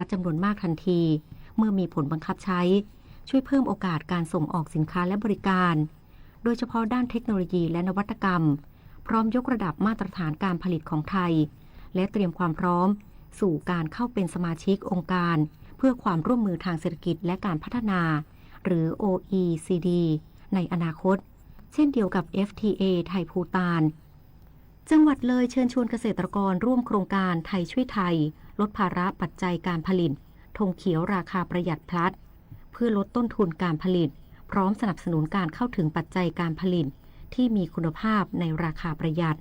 จำนวนมากทันที เมื่อมีผลบังคับใช้ ช่วยเพิ่มโอกาสการส่งออกสินค้าและบริการ โดยเฉพาะด้านเทคโนโลยีและนวัตกรรม พร้อมยกระดับมาตรฐานการผลิตของไทย และเตรียมความพร้อมสู่การเข้าเป็นสมาชิกองค์การเพื่อความร่วมมือทางเศรษฐกิจและการพัฒนา หรือ โอ อี ซี ดี ในอนาคต เช่นเดียวกับ เอฟ ที เอ ไทยภูฏาน จังหวัดเลยเชิญชวนเกษตรกรร่วมโครงการไทยช่วยไทย ลดภาระปัจจัยการผลิต ธงเขียวราคาประหยัด พลัส เพื่อลดต้นทุนการผลิต พร้อมสนับสนุนการเข้าถึงปัจจัยการผลิตที่มีคุณภาพในราคาประหยัด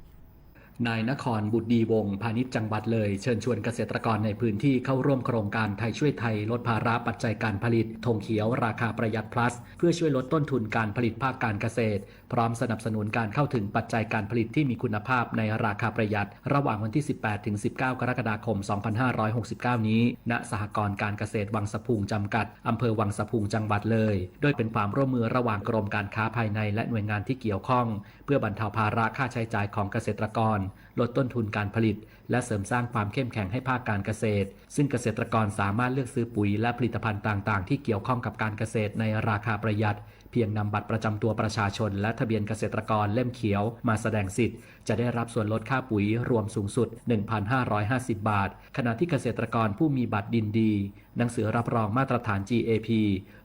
นายนครบุตรดีวงศ์ พาณิชย์จังหวัดเลย เชิญชวนเกษตรกรในพื้นที่เข้าร่วมโครงการไทยช่วยไทย ลดภาระปัจจัยการผลิต ธงเขียวราคาประหยัด พลัส เพื่อช่วยลดต้นทุนการผลิตภาคการเกษตร พร้อมสนับสนุนการเข้าถึงปัจจัยการผลิตที่มีคุณภาพในราคาประหยัด ระหว่างวันที่ สิบแปด ถึง สิบเก้า กรกฎาคม สองพันห้าร้อยหกสิบเก้า นี้ ณ สหกรณ์การเกษตรวังสะพุง จำกัด อำเภอวังสะพุง จังหวัดเลย โดยเป็นความร่วมมือระหว่างกรมการค้าภายในและหน่วยงานที่เกี่ยวข้อง เพื่อบรรเทาภาระค่าใช้จ่ายของเกษตรกร ลดต้นทุนการผลิต และเสริมสร้างความเข้มแข็งให้ภาคการเกษตร ซึ่งเกษตรกรสามารถเลือกซื้อปุ๋ยและผลิตภัณฑ์ต่างๆ ที่เกี่ยวข้องกับการเกษตรในราคาประหยัด เพียงนำบัตรประจำตัวประชาชนและทะเบียนเกษตรกรเล่มเขียวมาแสดงสิทธิ์ จะได้รับส่วนลดค่าปุ๋ยรวมสูงสุด หนึ่งพันห้าร้อยห้าสิบ บาท ขณะที่เกษตรกรผู้มีบัตรดินดี หนังสือรับรองมาตรฐาน จี เอ พี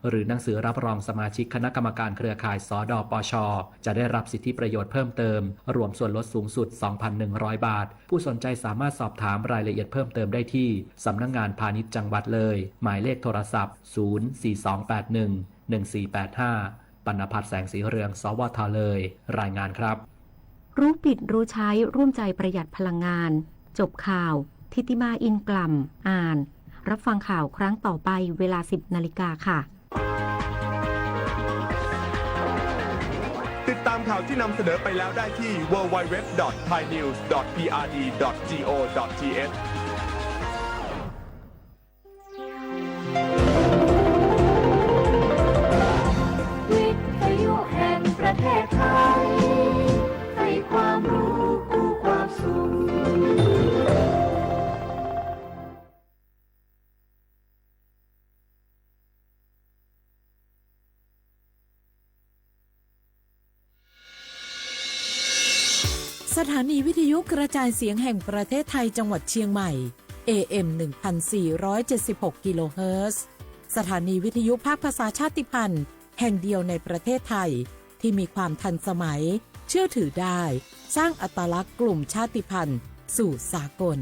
หรือหนังสือรับรองสมาชิกคณะกรรมการเครือข่าย สดปช จะได้รับสิทธิประโยชน์เพิ่มเติม รวมส่วนลดสูงสุด สองพันหนึ่งร้อย บาท ผู้สนใจสามารถสอบถามรายละเอียดเพิ่มเติมได้ที่สำนักงานพาณิชย์จังหวัดเลย หมายเลขโทรศัพท์ ศูนย์ สี่ สอง แปด หนึ่ง หนึ่ง สี่ แปด ห้า ปณพัฒน์ แสงสีเรือง สวท เลย รายงานครับ รู้ผิดรู้ใช้ร่วมใจประหยัดพลังงาน จบข่าว ทิติมา อินกล่ำ อ่าน รับฟังข่าวครั้งต่อไปเวลา สิบ นาฬิกาค่ะ ติดตามข่าวที่นำเสนอไปแล้วได้ที่ ดับเบิลยู ดับเบิลยู ดับเบิลยู ดอท ไทยนิวส์ ดอท พีอาร์ดี ดอท จี โอ ดอท ที เอช วิทยุแห่งประเทศไทย ให้ความรู้คู่ความสุข สถานีวิทยุกระจายเสียงแห่งประเทศไทยจังหวัดเชียงใหม่ เอ เอ็ม หนึ่งพันสี่ร้อยเจ็ดสิบหก กิโลเฮิรตซ์ สถานีวิทยุภาคภาษาชาติพันธุ์แห่งเดียวในประเทศไทย ที่มีความทันสมัย เชื่อถือได้ สร้างอัตลักษณ์กลุ่มชาติพันธุ์สู่สากล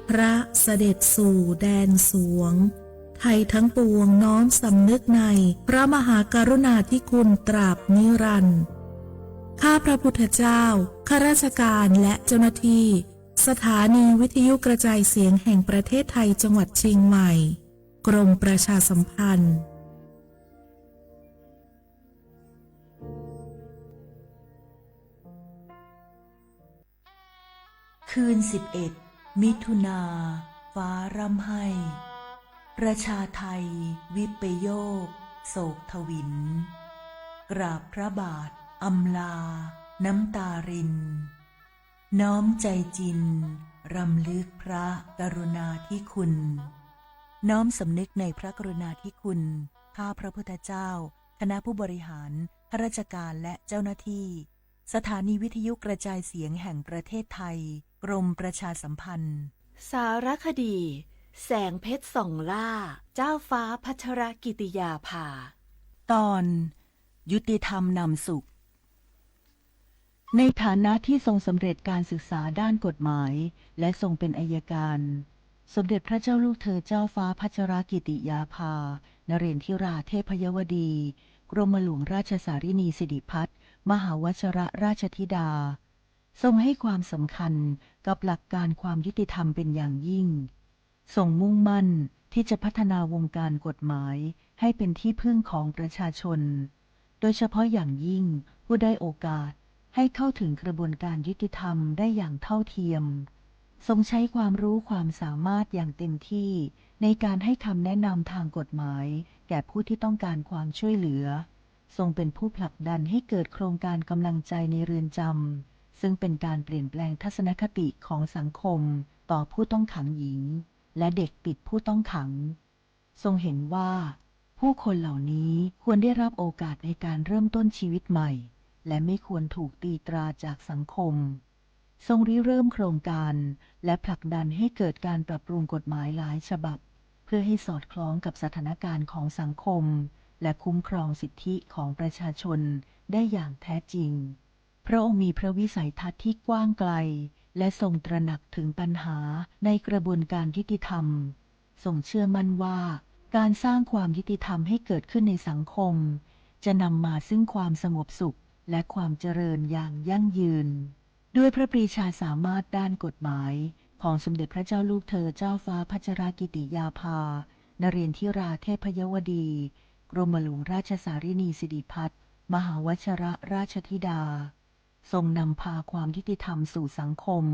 พระเสด็จสู่แดนสวง ไทยทั้งปวงน้อมสำนึกในพระมหากรุณาธิคุณตราบนิรันดร์ ข้าพระพุทธเจ้า ข้าราชการและเจ้าหน้าที่ สถานีวิทยุกระจายเสียงแห่งประเทศไทยจังหวัดเชียงใหม่ กรมประชาสัมพันธ์ คืน สิบเอ็ด มิถุนา ฟ้าร่ำไห้ ประชาไทย วิปโยค โศกทวิน กราบพระบาท อำลา น้ำตาริน น้อมใจจิน รำลึกพระกรุณาธิคุณ น้อมสำนึกในพระกรุณาธิคุณ ข้าพระพุทธเจ้า คณะผู้บริหาร ข้าราชการและเจ้าหน้าที่ สถานีวิทยุกระจายเสียงแห่งประเทศไทย กรมประชาสัมพันธ์ สารคดี แสงเพชรส่องล่า เจ้าฟ้าพัชรกิติยาภา ตอน ยุติธรรมนำสุข ในฐานะที่ทรงสำเร็จการศึกษาด้านกฎหมาย และทรงเป็นอัยการ สมเด็จพระเจ้าลูกเธอเจ้าฟ้าพัชรกิติยาภา นเรนทิราเทพยวดี กรมหลวงราชสารินีสิริพัฒน์ มหาวชรราชธิดา ทรงให้ความสำคัญกับหลักการความยุติธรรมเป็นอย่างยิ่ง ทรงมุ่งมั่นที่จะพัฒนาวงการกฎหมายให้เป็นที่พึ่งของประชาชน โดยเฉพาะอย่างยิ่งผู้ด้อยโอกาส ให้เข้าถึงกระบวนการยุติธรรมได้อย่างเท่าเทียม ทรงใช้ความรู้ความสามารถอย่างเต็มที่ในการให้คำแนะนำทางกฎหมายแก่ผู้ที่ต้องการความช่วยเหลือ ทรงเป็นผู้ผลักดันให้เกิดโครงการกำลังใจในเรือนจำ ซึ่งเป็นการเปลี่ยนแปลงทัศนคติของสังคมต่อผู้ต้องขังหญิง และเด็กติดผู้ต้องขัง ทรงเห็นว่าผู้คนเหล่านี้ควรได้รับโอกาสในการเริ่มต้นชีวิตใหม่ และไม่ควรถูกตีตราจากสังคม ทรงริเริ่มโครงการ และผลักดันให้เกิดการปรับปรุงกฎหมายหลายฉบับ เพื่อให้สอดคล้องกับสถานการณ์ของสังคม และคุ้มครองสิทธิของประชาชนได้อย่างแท้จริง พระองค์มีพระวิสัยทัศน์ที่กว้างไกล และทรงตระหนักถึงปัญหาในกระบวนการยุติธรรม ทรงเชื่อมั่นว่าการสร้างความยุติธรรมให้เกิดขึ้นในสังคม จะนำมาซึ่งความสงบสุข และความเจริญอย่างยั่งยืน ด้วยพระปรีชาสามารถด้านกฎหมายของสมเด็จพระเจ้าลูกเธอเจ้าฟ้าพัชรกิติยาภา นเรนทิราเทพยวดี กรมหลวงราชสารินีสิริพัฒน์ มหาวชรราชธิดา ทรงนำพาความยุติธรรมสู่สังคม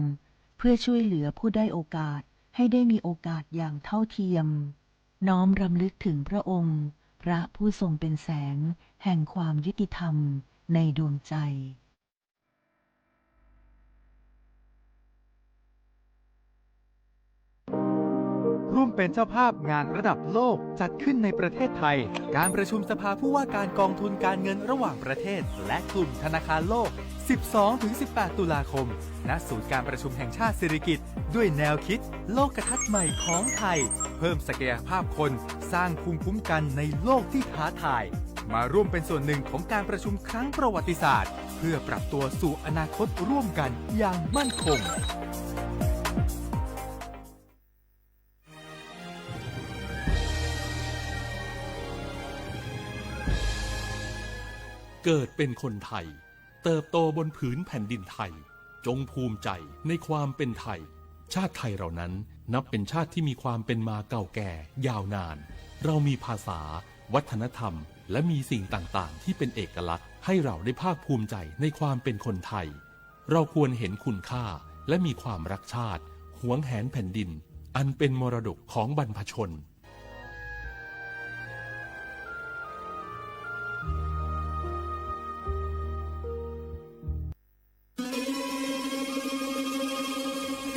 เพื่อช่วยเหลือผู้ด้อยโอกาสให้ได้มีโอกาสอย่างเท่าเทียม น้อมรำลึกถึงพระองค์ พระผู้ทรงเป็นแสงแห่งความยุติธรรมในดวงใจ ร่วมเป็นเจ้าภาพงานระดับโลกจัดขึ้นในประเทศไทย การประชุมสภาผู้ว่าการกองทุนการเงินระหว่างประเทศ และกลุ่มธนาคารโลก สิบสองถึงสิบแปด ตุลาคม ณ ศูนย์การประชุมแห่งชาติสิริกิติ์ ด้วยแนวคิดโลกทัศน์ใหม่ของไทย เพิ่มศักยภาพคน สร้างภูมิคุ้มกันในโลกที่ท้าทาย มาร่วมเป็นส่วนหนึ่งของการประชุมครั้งประวัติศาสตร์ เพื่อปรับตัวสู่อนาคตร่วมกันอย่างมั่นคง เกิดเป็นคนไทย เติบโตบนผืนแผ่นดินไทย จงภูมิใจในความเป็นไทย ชาติไทยเรานั้นนับเป็นชาติที่มีความเป็นมาเก่าแก่ยาวนาน เรามีภาษา วัฒนธรรม และมีสิ่งต่างๆ ที่เป็นเอกลักษณ์ ให้เราได้ภาคภูมิใจในความเป็นคนไทย เราควรเห็นคุณค่า และมีความรักชาติ หวงแหนแผ่นดิน อันเป็นมรดกของบรรพชน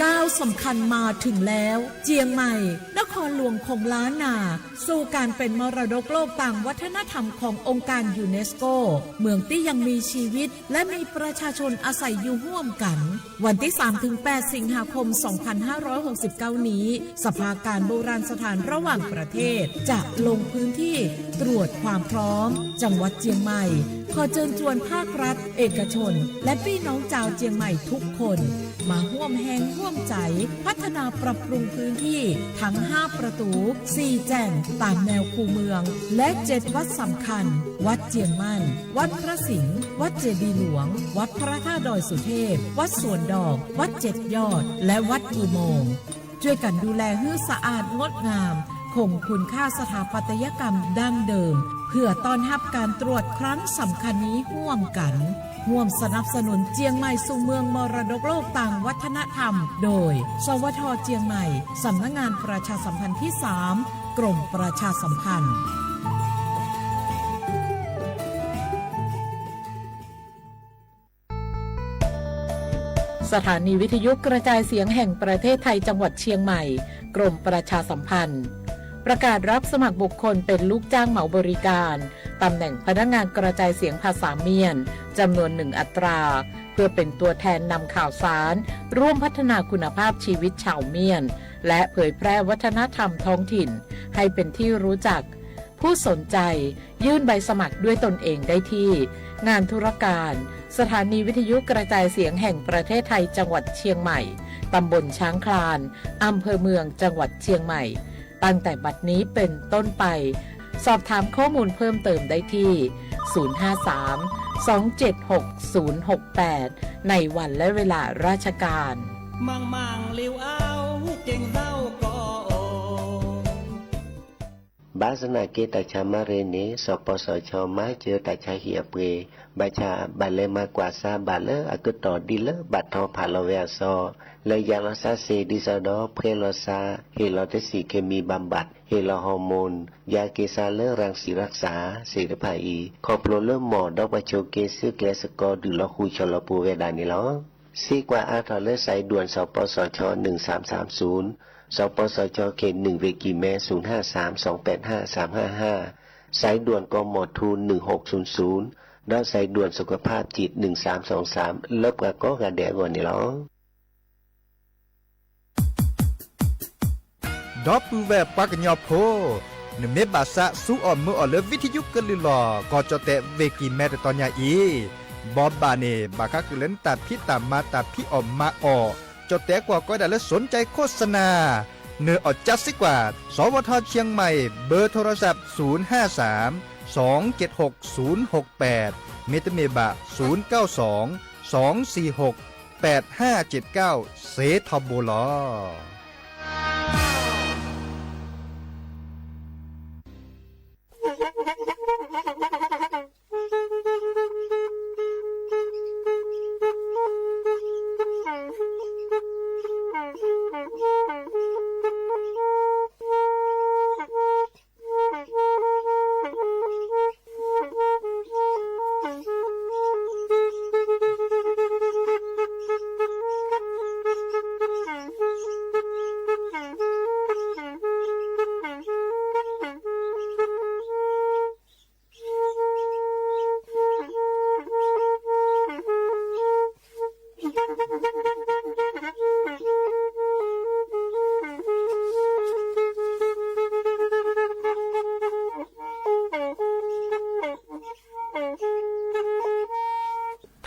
ก้าวสำคัญมาถึงแล้ว เจียงใหม่ นครหลวงของล้านนา สู่การเป็นมรดกโลกตามวัฒนธรรมขององค์การยูเนสโก เมืองที่ยังมีชีวิต และมีประชาชนอาศัยอยู่ร่วมกัน วันที่สามถึงแปด สิงหาคม สองพันห้าร้อยหกสิบเก้า นี้ สภาการโบราณสถานระหว่างประเทศ จะลงพื้นที่ตรวจความพร้อม จังหวัดเจียงใหม่ ขอเชิญชวนภาครัฐ เอกชน และพี่น้องชาวเจียงใหม่ทุกคน มาร่วมแฮงร่วมใจ๋ พัฒนาปรับปรุงพื้นที่ทั้ง ห้า ประตู สี่ แจ่ง ตามแนวคูเมือง และ เจ็ด วัดสำคัญ วัดเจียงมั่น วัดพระสิงห์ วัดเจดีย์หลวง วัดพระธาตุดอยสุเทพ วัดสวนดอก วัดเจ็ดยอด และวัดอุโมงค์ ช่วยกันดูแลหื้อสะอาดงดงาม คงคุณค่าสถาปัตยกรรมดั้งเดิม เพื่อต้อนรับการตรวจครั้งสำคัญนี้ร่วมกัน ร่วมสนับสนุนเจียงใหม่สู่เมืองมรดกโลกตามวัฒนธรรม โดย สวท เจียงใหม่ สำนักงานประชาสัมพันธ์ที่ สาม กรมประชาสัมพันธ์ สถานีวิทยุกระจายเสียงแห่งประเทศไทยจังหวัดเชียงใหม่ กรมประชาสัมพันธ์ ประกาศรับสมัครบุคคลเป็นลูกจ้างเหมาบริการ ตำแหน่งพนักงานกระจายเสียงภาษาเมียน จำนวนหนึ่งอัตรา เพื่อเป็นตัวแทนนำข่าวสาร ร่วมพัฒนาคุณภาพชีวิตชาวเมียน และเผยแพร่วัฒนธรรมท้องถิ่น ให้เป็นที่รู้จัก ผู้สนใจ ยื่นใบสมัครด้วยตนเองได้ที่ งานธุรการ สถานีวิทยุกระจายเสียงแห่งประเทศไทยจังหวัดเชียงใหม่ ตำบลช้างคลาน อำเภอเมืองจังหวัดเชียงใหม่ ตั้งแต่บัดนี้เป็นต้นไป สอบถามข้อมูลเพิ่มเติมได้ที่ ศูนย์ห้าสาม สองเจ็ดหก ศูนย์หกแปด ในวันและเวลาราชการ မ့ၢ်မ့ၢ်လဵဝ်အဝ်က့ၤသဝ်ကီး မ ဘၣ်ဆၣ်သနာ်က့ တၢ်ဆါမၤရ့န့ၣ် စီၤပီစီၤခၠီမၤစၢၤတၢ်ဆါဟံၣ်အပှ့ၤ, ဘၣ်ဆၣ်ဘၣ်လဲၤမၤကွၢ်ဆါဘၣ်လၢအကတီၢ်ဒ်လၢဘၣ်ထီၣ်ဖးလီၤဝဲအစီ, လၢယၤလီၤဆါစ့ၢ်ဒ်သိးဒီး ဖှဲလီၤဆါ, ဟ့ၣ်လီၤတဆံးခ့မံဘၣ်ဘၣ်, ဟ့ၣ်လီၤဟီၣ်မူၣ်, ယၤက့ၤဆါလၢရၣ်စံရၣ်စၢ်စ့ၢ်တဖၣ်အံၤ, ခီဖျိလၢမိၢ်ဒီးပှၤဆိးက့ဆူကျဲစကီဒုးလီၤဃုာ်ဆီလီၤပူၤဝဲဒၣ်န့ၣ်လီၤ. စံးကွၢ်အါထီၣ်လၢ စဲးဒွဲၣ် စီၤပီစီၤခၠီ นึ่งสามสามศูนย์, စီၤပီစီၤခၠီ เขตหนึ่ง เวกีแม ศูนย์ห้าสามสองแปดห้าสามห้าห้า, สายด่วน กมธ หนึ่งหกศูนย์ศูนย์, ဒီး สายด่วนสุขภาพจิต หนึ่งสามสองสาม လၢပှၤကိးဂၤဒဲးအဂီၢ်န့ၣ်လီၤ. ဒီပုၢ်ဝဲၢ်ပှၤကညီဖိ, နမ့ၢ်ဘၣ်သးစူၤအီၣ်မုာ်အီၣ်လၢ ဝံထယုကလုၢ်လီၤ ကီၢ်ကၠီၣ်တဲၣ် ဝ့ၢ်ကံၤမဲ တတီၤညါအံၤ, ဘီဘၣ်န့ၣ် ဘၣ်ဃးဃုာ်လၢနတၢ်ဖံးတၢ်မၤ တၢ်ဖံးအီၣ်မၤအီၣ်, ကၠီၣ်တဲၣ်ကွၢ်ကီဒၣ်လၢ สนใจโฆษณา, နအီၣ်ကၠါစ့ၢ်ကီး, สวท เชียงใหม่, เบอร์โทรศัพท์ ศูนย์ห้าสาม สองเจ็ดหก ศูนย์หกแปด, မ့တမ့ၢ်ဘၣ် ศูนย์เก้าสอง สองสี่หก แปดห้าเจ็ดเก้า စ့ထီဘိလီၤ.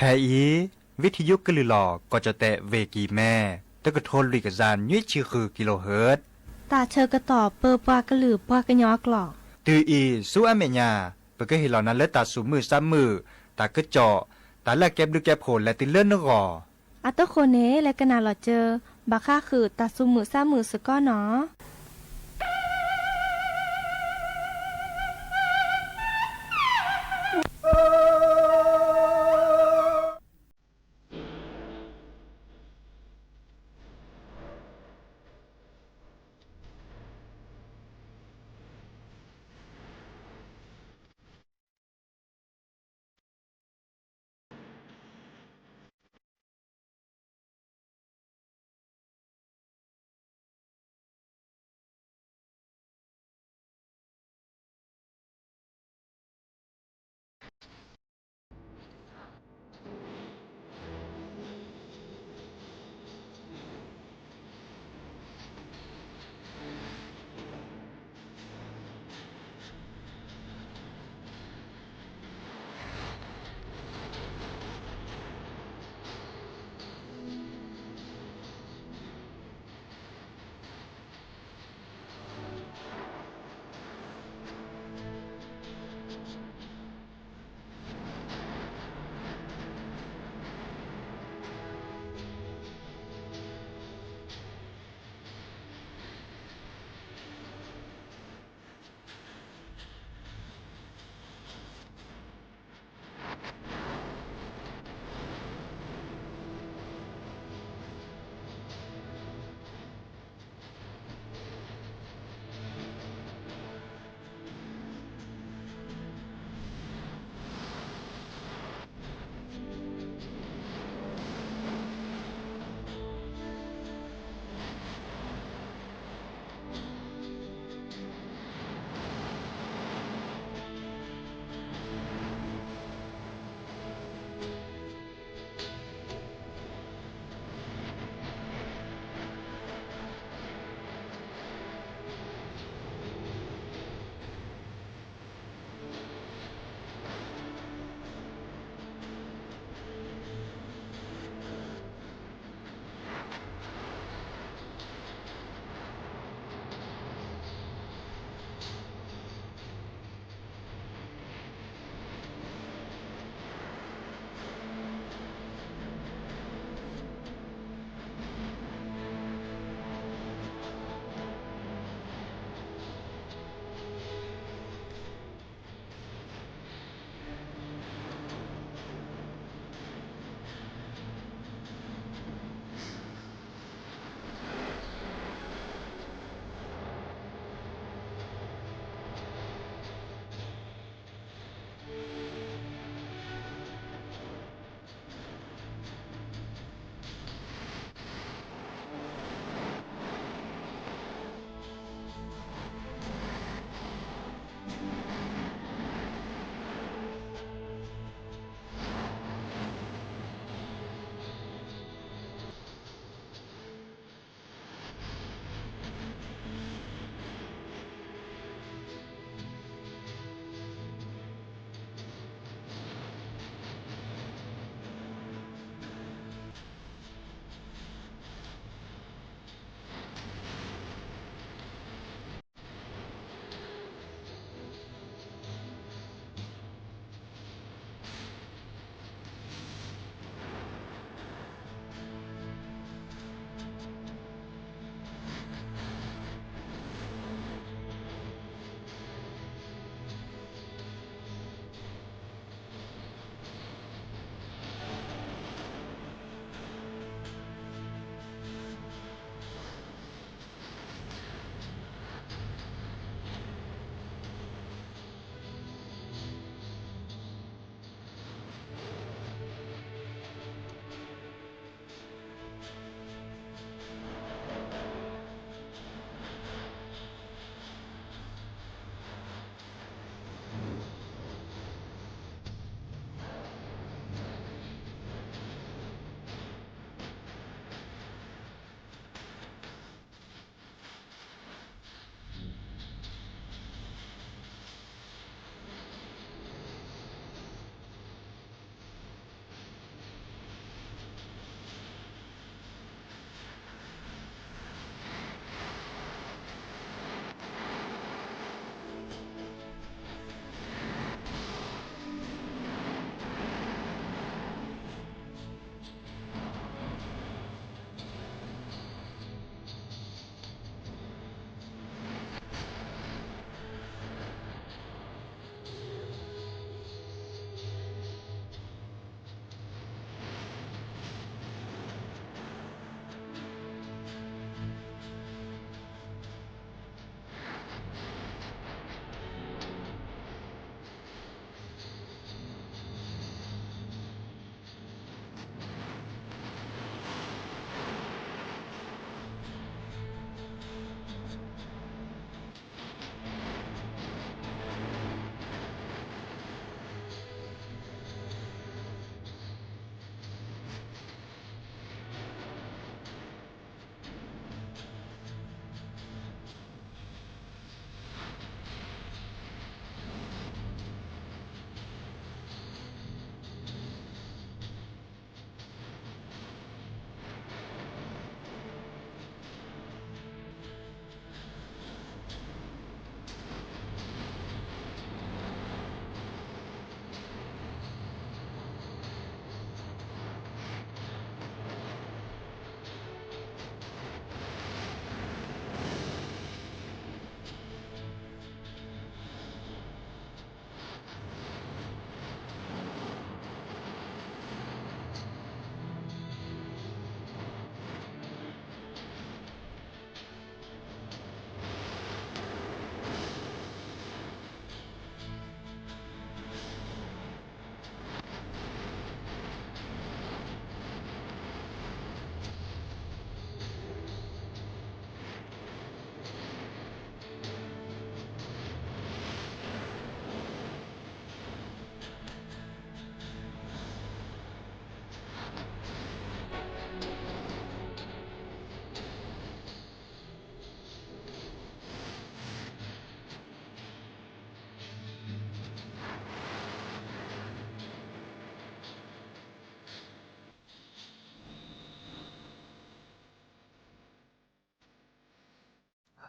ဖဲအံၤ ဝံထယုကလုၢ်လီၤ ကီၢ်ကၠီၣ်တဲၣ် ဝ့ၢ်ကံၤမဲ တကထိလွံၢ်ကယၤနွံဆံဃု kilohertz တၢ်ဆၢကတီၢ်ပၢပှၤကလုာ်ပှၤကညီအကျိာ်, တုၤအံၤဆူအမဲာ်ညါ ပကဟ့ၣ်လီၤနၤလၢတၢ်သူၣ်မုာ်သးမုာ်, တၢ်ကစီၣ်, တၢ်လၢအကဲဘျုးကဲဖှိၣ်လဲၤတုၤလၢနဂီၢ်. အတဃိန့ၣ် လဲၤကနၣ်လီၤစၢၤ ဘၣ်ဃးဃုာ်တၢ်သူၣ်မုာ်သးမုာ်စ့ၢ်ကီးနီၤ.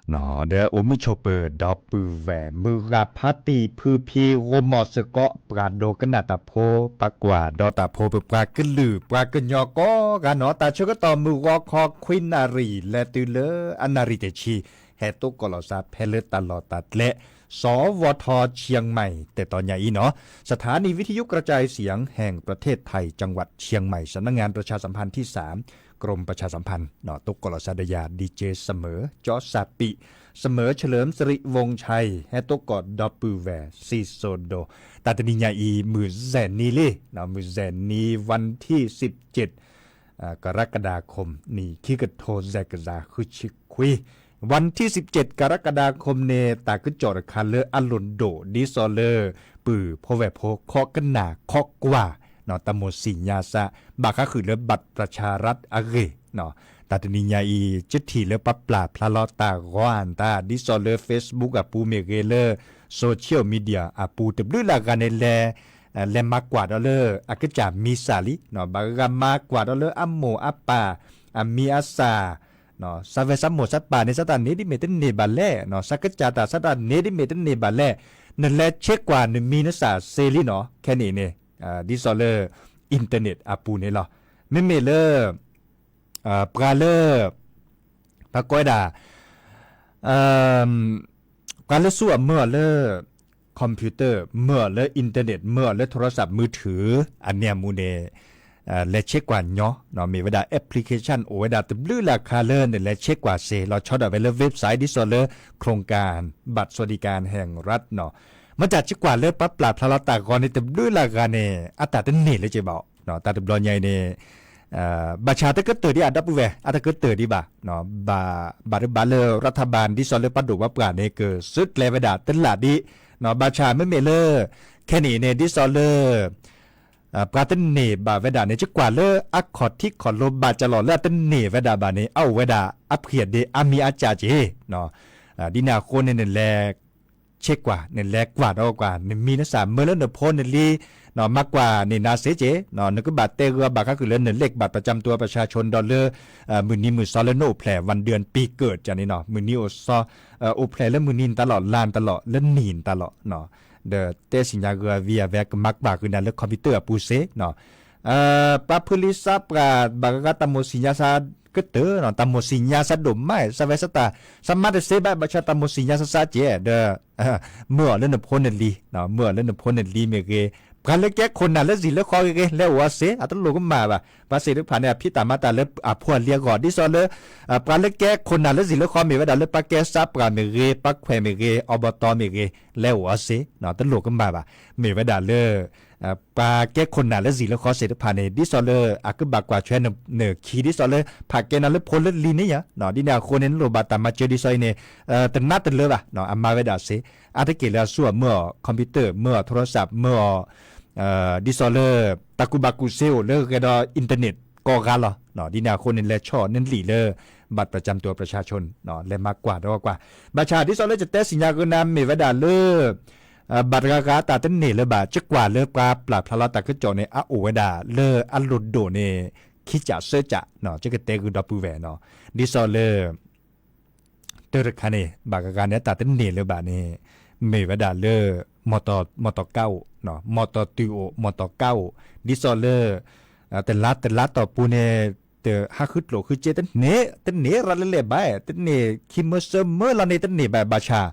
ဒီးအိၣ်မုာ်ဆိးပၢၤ ဒီပုၢ်ဝဲၢ်မုၢ်ဂၤဖါတံၢ် ဖုဖံ ဂိၢ်မီၢ်စ့ၢ်ကီး ပှၤဒိကနၣ်တၢ်ဖိ ပှၤကွၢ်ဒီးတၢ်ဖိ ပပှၤကလုာ် ပှၤကညီကိးဂၤနီၤ တၢ်ဆၢကတီၢ်မုၢ်ဂီၤခီခွံနၣ်ရံၣ် လဲၤတုၤလၢအနၣ်ရံၣ်တဆံ ဟဲသကိးလီၤစှၤဖဲလၢတၢ်လီၢ်တၢ်ကျဲ စဝထ เชียงใหม่ တဲတီညါအံၤနီၤ สถานีวิทยุกระจายเสียงแห่งประเทศไทย จังหวัดเชียงใหม่ สำนักงานประชาสัมพันธ์ที่สาม กรมประชาสัมพันธ์ သကိးလီၤစှၤဒီးယၤ ดีเจ เสมอ จอสปี เสมอ เฉลิมสิริวงศ์ชัย ဟဲသကိးဒီပုၢ်ဝဲၢ် စံၣ်စိၤဒိၣ် တၢ်တနံၤညါအံၤ မုၢ်စဲၤနံၤလံ မုၢ်စဲၤနံၤ วันที่สิบเจ็ด กรกฎาคม နံၣ်ခံကထိစဲးကစး ဃုဆံခွံ วันที่สิบเจ็ด กรกฎาคม န့ၣ် တၢ်ကစီၣ်တခါလၢအလိၣ်ဒိၣ် ဒ်သိးလၢ ပုၢ်ဖိဝဲၢ်ဖိ ခိးကနၣ်ခိးကွၢ် တၢ်မိၣ်ဆံၣ်ညါစး ဘၣ်ဃးဃုာ်လၢ บัตรประชารัฐ အဂ့ၢ် တၢ်တနံၤညါအံၤ ကထံၣ်လၢပှၤပျၢ်ဖျါလီၤတၢ်ဂီၤအတၢ် ဒ်သိးလၢ Facebook အပူၤမ့ၢ်ဂ့ၤ လၢ social media အပူၤ တဘျုးလၢ်ဂၤန့ၣ် လဲၤမၤကွၢ်ဒီးလၢအကစၢ်မံစၢ်လံ ဘၣ်ဂၤမၤကွၢ်ဒီးလၢအမိၢ်အပၢ် အမံၤအစၢ် စးဝဲစးမိၢ်စးပၢ်န့ၣ် စးတၢ်န့ၣ်ဒ်မ့ၢ်တန့ၢ်ဘၣ်လဲၣ်, စးကစၢ်တၢ်စးတၢ်န့ၣ်ဒ်မ့ၢ်တန့ၢ်ဘၣ်လဲၣ်, နလဲၤဆ့ကွၢ်နမံၤနစၢ်စ့လံနီၤ, ခဲန့ၣ်န့ၣ် ဒ်သိးလၢ internet အပူၤန့ၣ်လီၤ. မ့မ့ၢ်လၢ ပှၤလၢ ပကိးဝဲဒၣ် ပှၤလၢဆူၣ်အီၤမၢအီၤလၢ computer မၢအီၤလၢ internet မၢအီၤလၢ โทรศัพท์มือถือ အန့ၣ်အမူန့ၣ် လဲၤဆ့ကွၢ်ညီ မ့ၢ်ဝဲဒၣ် application အိၣ်ဝဲဒၣ်တဘျုးလၢ်ခါလၢနလဲၤဆ့ကွၢ်စ့ လီၤဆီဒၣ်ဝဲလၢ website ဒ်သိးလၢ โครงการบัตรสวัสดิการแห่งรัฐ နီၤ. မ့ၢ်တၢ်ဆ့ကွၢ်လၢပှၤပျၢ်ဖျါလီၤတၢ်ဂီၤန့ၣ် တဘျုးလၢ်ဂၤန့ၣ် အတၢ်တန့ၢ်လၢၤက့ၤဘၣ်, တၢ်တဘျီညါအံၤန့ၣ် ဘၣ်ဆၣ်တကတၢၢ်ဒံး အဒီပုၢ်ဝဲၢ် အတကတၢၢ်ဒံးဘၣ်, ဘၣ်တဘၣ်လၢ รัฐบาล ဒ်သိးလၢပှၤဒိၣ်ပှၤပှၢ်န့ၣ် ကစၢၢ်ကျဲၤဝဲဒၣ်တလၢ်ဒံး, ဘၣ်ဆၣ်မ့မ့ၢ်လၢ ခဲန့ၣ်န့ၣ် ဒ်သိးလၢ ပှၤတန့ၢ်ဘၣ်ဝဲဒၣ်န့ၣ် ကကွၢ်လၢအခီၣ်ထံးခီၣ်လိၤဘၣ်ကလီၤလၢအတန့ၢ်ဝဲဒၣ်ဘၣ်န့ၣ် အအိၣ်ဝဲဒၣ်အဖှံၣ်ဒ့အါမံၤအါစၢ်က့ၤ, ဒ်န့ၣ်အဃိန့ၣ် နလဲၤ ဆ့ကွၢ် နလဲၤကွၢ်ဒီးကွၢ် နမံၤနစၢ်မၢလၢနဖိနလံၤ, မၤကွၢ်န့ၢ်နၤစ့က့ၤ, နကဘၣ်တဲဂ့ၤအီၤဘၣ်ဃးဃုာ်လၢန เลขบัตรประจำตัวประชาชน ဒီးလၢ မုၢ်နံၤမုၢ်သီလၢနအိၣ်ဖျဲၣ် วันเดือนปีเกิด ကန့ၣ်နီၤ, မုၢ်နံၤအိၣ်သီ အိၣ်ဖျဲၣ်လၢမုၢ်နံၤနတၢ်လီၢ် လါနတၢ်လီၢ် လၢနံၣ်နတၢ်လီၢ်, ဒီးတဲစံၣ်ညါဂ့ၤအဝံၤအဝဲကမၤကွၢ်ဃုာ်နၤလၢ computer အပူၤစ့နီၤ. ပှၤဖုလံၤစးပှၢ် ဘၣ်ဂၤဂၤတၢ်မိၣ်ဆံၣ်ညါစးကတၢၢ်နီၤ, တၢ်မိၣ်ဆံၣ်ညါစးဒိၣ်မး စးဝဲစးတၢ် စးမၤတစ့ဘၣ် ဘၣ်ဆၣ်တၢ်မိၣ်ဆံၣ်ညါစးစးကဲး ဒီး မၢအီၤလၢနဖိနလံၤ, မၢအီၤလၢနဖိနလံၤမ့ၢ်ဂ့ၤ, ပှၤလၢကဲခိၣ်နၢ်လၢစံၣ်လၢဃီဂ့ၤဂ့ၤ လဲၤအိၣ်အီၤစ့ အတလိၣ်ကမၣ်ဘၣ်. ပှၤသ့ၣ်တဖၣ်န့ၣ် အဖံးတၢ်မၤတၢ်လၢအဖိအလံၤအဂီၢ် ဒ်သိးလၢ ပှၤလၢကဲခိၣ်နၢ်လၢစံၣ်လၢဃီမ့ၢ်ဝဲဒၣ်လၢပှၤကဲစးပှၢ်မ့ၢ်ဂ့ၤ, ပှၤခွဲးမ့ၢ်ဂ့ၤ, အီဘီတီမ့ၢ်ဂ့ၤ, လဲၤအိၣ်အီၤစ့ တလိၣ်ကမၣ်ဘၣ်. မ့ၢ်ဝဲဒၣ်လၢ ပှၤကဲခိၣ်နၢ်လၢစံၣ်လၢဃီသ့ၣ်တဖၣ်န့ၣ် ဒ်သိးလၢ အကဘၣ်ကွၢ်ထွဲနခံ ဒ်သိးလၢ ဖးကဲနၤလၢဖိလၢလံၤန့ၣ်ယါ, ဒ်န့ၣ်အဃိန့ၣ် နလိၣ်ဘၣ်တၢ်မၤစၢၤဒ်သိးအံၤန့ၣ် တနးတလၢဘၣ်, အမၤဝဲဒၣ်စ့, အါတက့ၢ်လၢအဆူၣ်အီၤမၢအီၤ computer မၢအီၤ โทรศัพท์ မၢအီၤ ဒ်သိးလၢ တၢ်ကူၣ်ဘၣ်ကူၣ်သ့အိၣ်လၢဂဲၤဒီး internet ကိးဂၤလီၤ. ဒ်န့ၣ်အဃိန့ၣ် လဲၤဆီၣ်နလံာ်လၢ บัตรประจำตัวประชาชน လဲၤမၤကွၢ်ဒီးကွၢ်. ဘၣ်ဆၣ်ဒ်သိးလၢယတဲစံၣ်ညါဂ့ၤနၤမ့ၢ်ဝဲဒၣ်လၢ ဘၣ်တဂၤဂၤတၢ်တန့ၢ်လၢၤဘၣ် ကကွၢ်လၢပှၤပျၢ်ဖျါလီၤတၢ်ကစီၣ်န့ၣ် အအိၣ်ဝဲဒၣ်လၢအလိၣ်ဒိၣ်န့ၣ် ခံကၠးသၢကၠး ကကတဲဂ့ၤဒီပုၢ်ဝဲၢ်နီၤ. ဒ်သိးလၢ တၢ်တခါန့ၣ် ဘၣ်ဂၤဂၤန့ၣ် တၢ်တန့ၢ်လၢၤဘၣ်န့ၣ် မ့ၢ်ဝဲဒၣ်လၢ မီၢ်တီၢ်ကါအိၣ်, မီၢ်တီၢ်တုၤအိၣ် မီၢ်တီၢ်ကါအိၣ် ဒ်သိးလၢ တလါတလါတီၢ်ပူၤန့ၣ် တဟးဃုကျိၣ်ဃုစ့ တန့ၢ် တန့ၢ်ရၤလၢလဲၣ်ဘၣ်, တန့ၢ်ခံမၢစၢမၢလီၤန့ၣ် တန့ၢ်ဘၣ် ဘၣ်ဆၣ်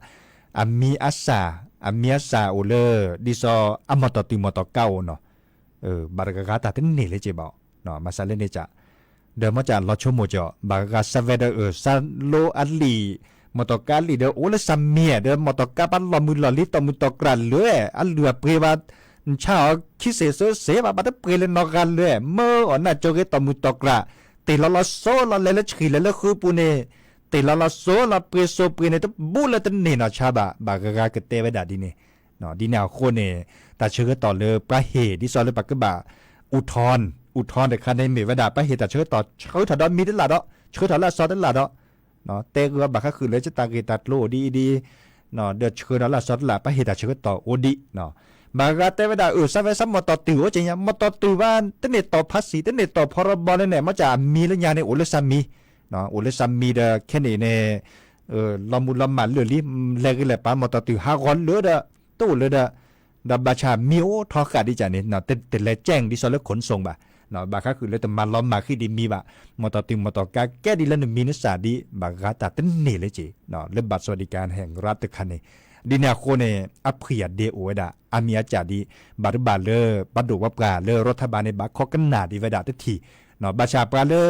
အမံၤအစၢ် အမံၤအစၢ်အိၣ်လၢ ဒ်သိးအမီၢ်တီၢ်တုၤမီၢ်တီၢ်ကါအိၣ်နီၤ. ဘၣ်တဂၤဂၤတၢ်တန့ၢ်လၢၤက့ၤဘၣ်, မၤစၢၤလၢန့ၣ်ကၠး ဒီးမ့ၢ်ကၠးလီၤဆိကမိၣ်ကၠီ ဘၣ်ဂၤဂၤစးဝဲဒီး စးလိအလံာ် မီၢ်တီၢ်ကါလံာ်ဒီး အိၣ်လၢစၢ်မံၤဒီး မီၢ်တီၢ်ကါပှၤလီၢ်မုၢ်လီၢ်လံ တီၢ်မုၢ်တီၢ်ကြၢ်လၢာ် အလုၢ်အပှ့ၤဘၣ် နဆါအီၤခံစ့ၣ်သၢစ့ၣ်ဘၣ် ဘၣ်တပှ့ၤလၢၤနီတဂၤလၢာ် မၢအီၣ်နၢ်ကၠိဂ့ၤ တီၢ်မုၢ်တီၢ်ကြၢ် တ့ၢ်လီၤလီၤစိၤလီၤ လဲၤလၢဆှံၣ်လဲၤလၢဃုပူၤန့ၣ် တ့ၢ်လီၤလီၤစိၤလီၤ ပှ့ၤစိၤပှ့ၤန့ၣ် တဘူးလၢတန့ၢ်နီၢ်ဆါဘၣ် ဘၣ်ဂၤဂၤကတဲဝဲဒၣ်ဒ်န့ၣ်. ဒ်န့ၣ်အဃိန့ၣ် တၢ်ဆၢကတီၢ်လၢပှၤဟ့ၣ် ဒ်သိးလၢပကဘၣ် อุทธรณ์ อุทธรณ์ တခါန့ၣ် မ့ၢ်ဝဲဒၣ်ပှၤဟ့ၣ်တၢ်ဆၢကတီၢ် ဆှၢထီၣ်ဒီးမံၤတလၢ်ဒီး ဆှၢထီၣ်လၢအစီတလၢ်ဒီး တဲဂ့ၤအီၤဘၣ်ဃးဃုာ်လၢ ကတၢ်ဂ့ၢ်တၢ်ကျိၤအိၣ်ဒ်အံၤဒ်အံၤ ဒီးဆှၢထီၣ်လၢအစီတလၢ် ပှၤဟ့ၣ်တၢ်ဆၢကတီၢ်အိၣ်ဒံး ဘၣ်ဂၤတဲဝဲဒၣ် အၢ စးဝဲစးမီၢ်တီၢ်တုၤအိၣ်က့ညါ မီၢ်တီၢ်တုၤဘၣ် တန့ၢ်တီၢ်ဖးစံၣ် တန့ၢ်တီၢ်ဖီရီဘီလၢန့ၣ် မ့ၢ်ကၠးအမံၤလၢညါန့ၣ် အိၣ်လၢစၢ်မံၤ အိၣ်လၢစၢ်မံၤဒီးခဲန့ၣ်န့ၣ် လီၤမူးလီၤမၢ်လၢာ်လံ, လဲၤဂ့ၤလဲၤပာ် မီၢ်တီၢ်တုၤဟးဂီၤလၢာ်ဒီး တအိၣ်လၢဒီး ဒီးဘၣ်ဆၣ်မ့ၢ်အိၣ်ထီဃာ်ဒ်န့ၣ် တလဲၤကဲၣ်ဒ်သိးလၢ ขนส่ง ဘၣ်, ဘၣ်ဃးဃုာ်လၢတမၤလီၤမၢ်ဃံဒံးမံၤဘၣ်, မီၢ်တီၢ်တုၤမီၢ်တီၢ်ကါကဲဒ်လၢနမံၤနစၢ်ဒံး ဘၣ်ဂၤတၢ်တန့ၢ်လၢၤက့ၤ လၢ บัตรสวัสดิการแห่งรัฐ တခါန့ၣ်, ဒ်န့ၣ်အဃိန့ၣ် အဖှံၣ်အဒ့အိၣ်ဝဲဒၣ် အါမံၤအါစှၤဒံး, ဘၣ်တဘၣ်လၢ ပှၤဒိၣ်ပှၤပှၢ်လၢ รัฐบาล န့ၣ် ဘၣ်ခိးကနၣ်ဒံးဝဲဒၣ်တထံၣ်, ဘၣ်ဆၣ်ပှၤလၢ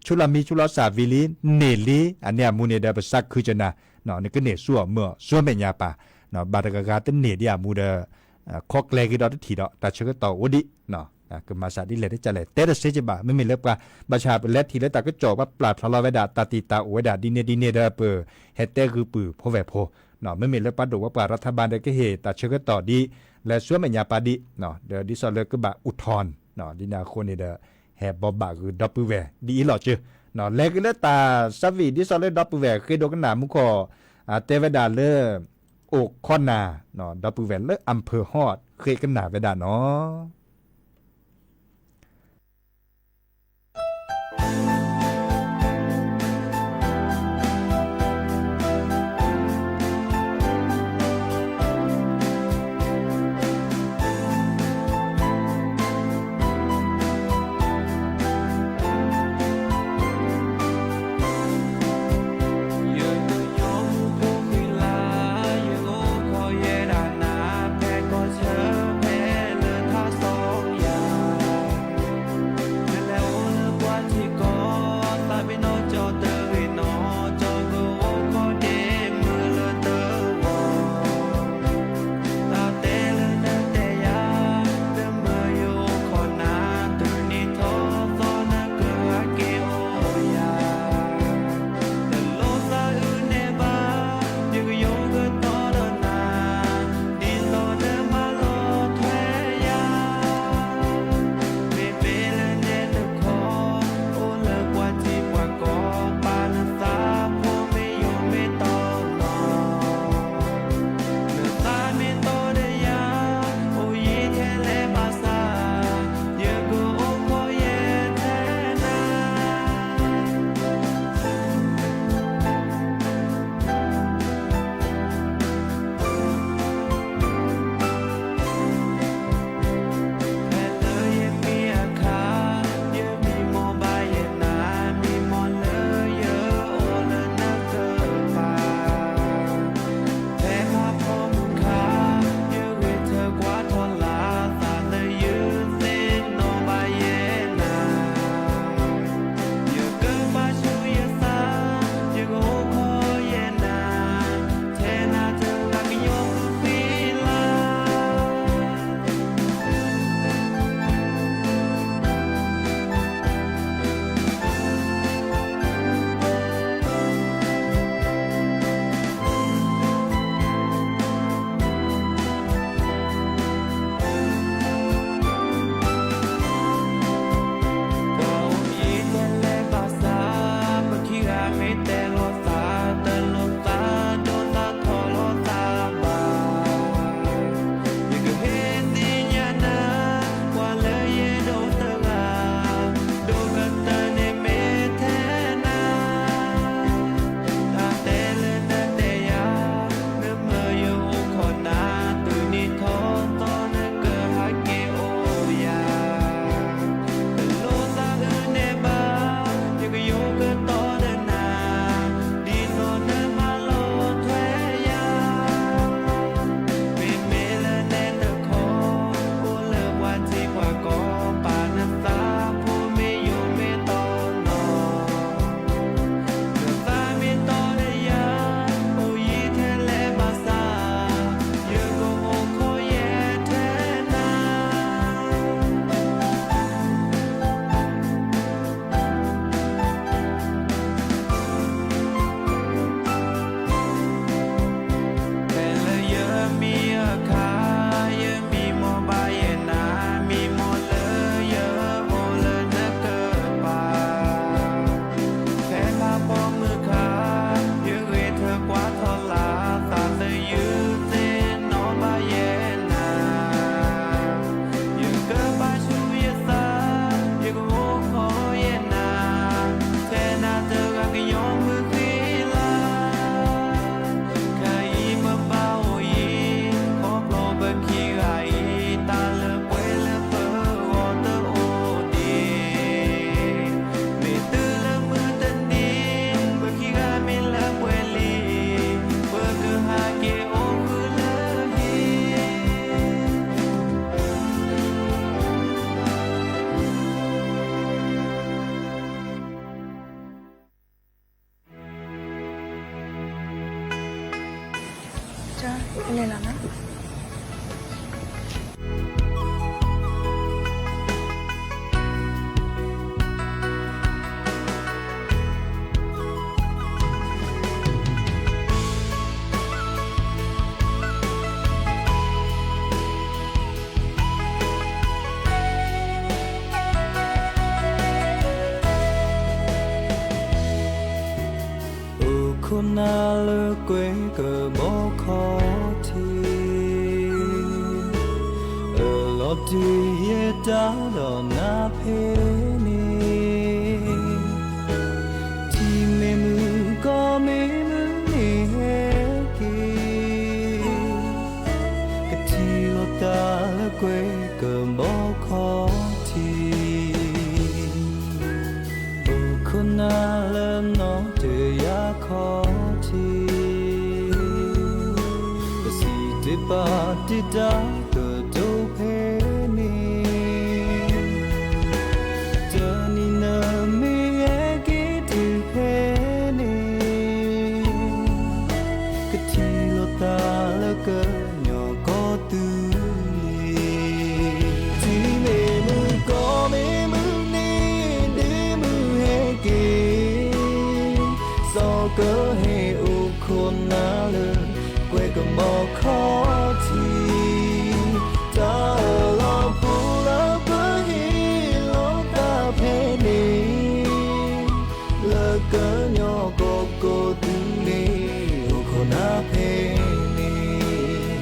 ဆူလီၤမံဆူလီၤစၢ်ဝံၤလံ န့ၢ်လံ အန့ၣ်အမူန့ၣ်ဒီး ပသးခုကနၤ, နကန့ၢ်ဆူအီၤမုာ်အီၤ ဆူမဲာ်ညါပၢ်, ဘၣ်တဂၤဂၤတန့ၢ်ဒံးအမူဒီး ခိးကျဲၤက့ၤဒီးတထံၣ်ဒီး တၢ်ဆၢကတီၢ်အိၣ်ဒံး, ကမၤစၢ်ဒ်လဲၣ်တကလဲၣ် တဲတစ့ကဘၣ်, မ့မ့ၢ်လၢပှၤ ဘၣ်ဆၣ်ပလဲၤထံၣ်လၢတၢ်ကစီၣ် ပှၤပျၢ်ဖျါလီၤဝဲဒၣ် တၢ်တံာ်တာ်အိၣ်ဝဲဒၣ်ဒ်န့ၣ်ဒ်န့ၣ်ဒီး ပဟဲတဲဂုာ်ပုၢ်ဖိဝဲၢ်ဖိ, မ့မ့ၢ်လၢပှၤဒိၣ်ပှၤပှၢ် รัฐบาล ဒီးကဟ့ၣ်တၢ်ဆၢကတီၢ်ဒ် လဲၤဆူမဲာ်ညါပၢ်ဒံး, ဒီးဒ်သိးလၢကဘၣ် อุทธรณ์ ဒ်န့ၣ်အဃိန့ၣ်ဒီး ဟဲဘိးဘၣ်ဂ့ၤဒီပုၢ်ဝဲၢ်ဒ်အံၤလီၤကၠီ, လဲၤက့ၤလၢတၢ်ဆၢဝံၤ ဒ်သိးလၢဒီပုၢ်ဝဲၢ်ဃ့ဒိကနၣ်မူခိၣ် တဲဝဲဒၣ်လၢ အိၣ်ခိးနၤ, ဒီပုၢ်ဝဲၢ်လၢ อำเภอฮอด ဃ့ကနၣ်ဝဲဒၣ်နီၤ. လဲၤလီၤနီၤ. အိၣ်ခိးနၤလၢကွဲကဘီခီၣ်ထံး, အလီၤတ့ၢ်ယဲတၢ်ဒီးနၤဖဲန့ၣ်, ထံမ့ၢ်မုၢ်ကီၢ်မ့ၢ်မုၢ်န့ၣ်ဟဲက့ၤ, ကထံၣ်လိာ်သးလၢကွဲကဘီခီၣ်ထံး, အိၣ်ခိးနၤလၢနီၢ်တယၢ်ခီၣ်ထံး, ပစံးတ့ၢ်ပာ်တ့ၢ်တၢ်ကတိၤဖဲန့ၣ်, တနံၤနမ့ၢ်ဟဲက့ၤတုၤဖဲန့ၣ်, ကထံၣ်လိာ်သးလၢကညီကီၢ်သူလ့ၤ, ထံမ့ၢ်မုၢ်ကီၢ်မ့ၢ်မုၢ်န့ၣ် ဒ့မုၢ်ဟဲက့ၤ, စီၤကဟဲအိၣ်ခိးနၤလၢကွဲကဘီခီၣ်ထံး, တၢ်လီၤပူၤလၢပဟ့ၣ်လိာ်သးဖဲန့ၣ်, လၢကညီကီၢ်ကီၢ်သူလ့ၤ အိၣ်ခိးနၤဖဲန့ၣ်.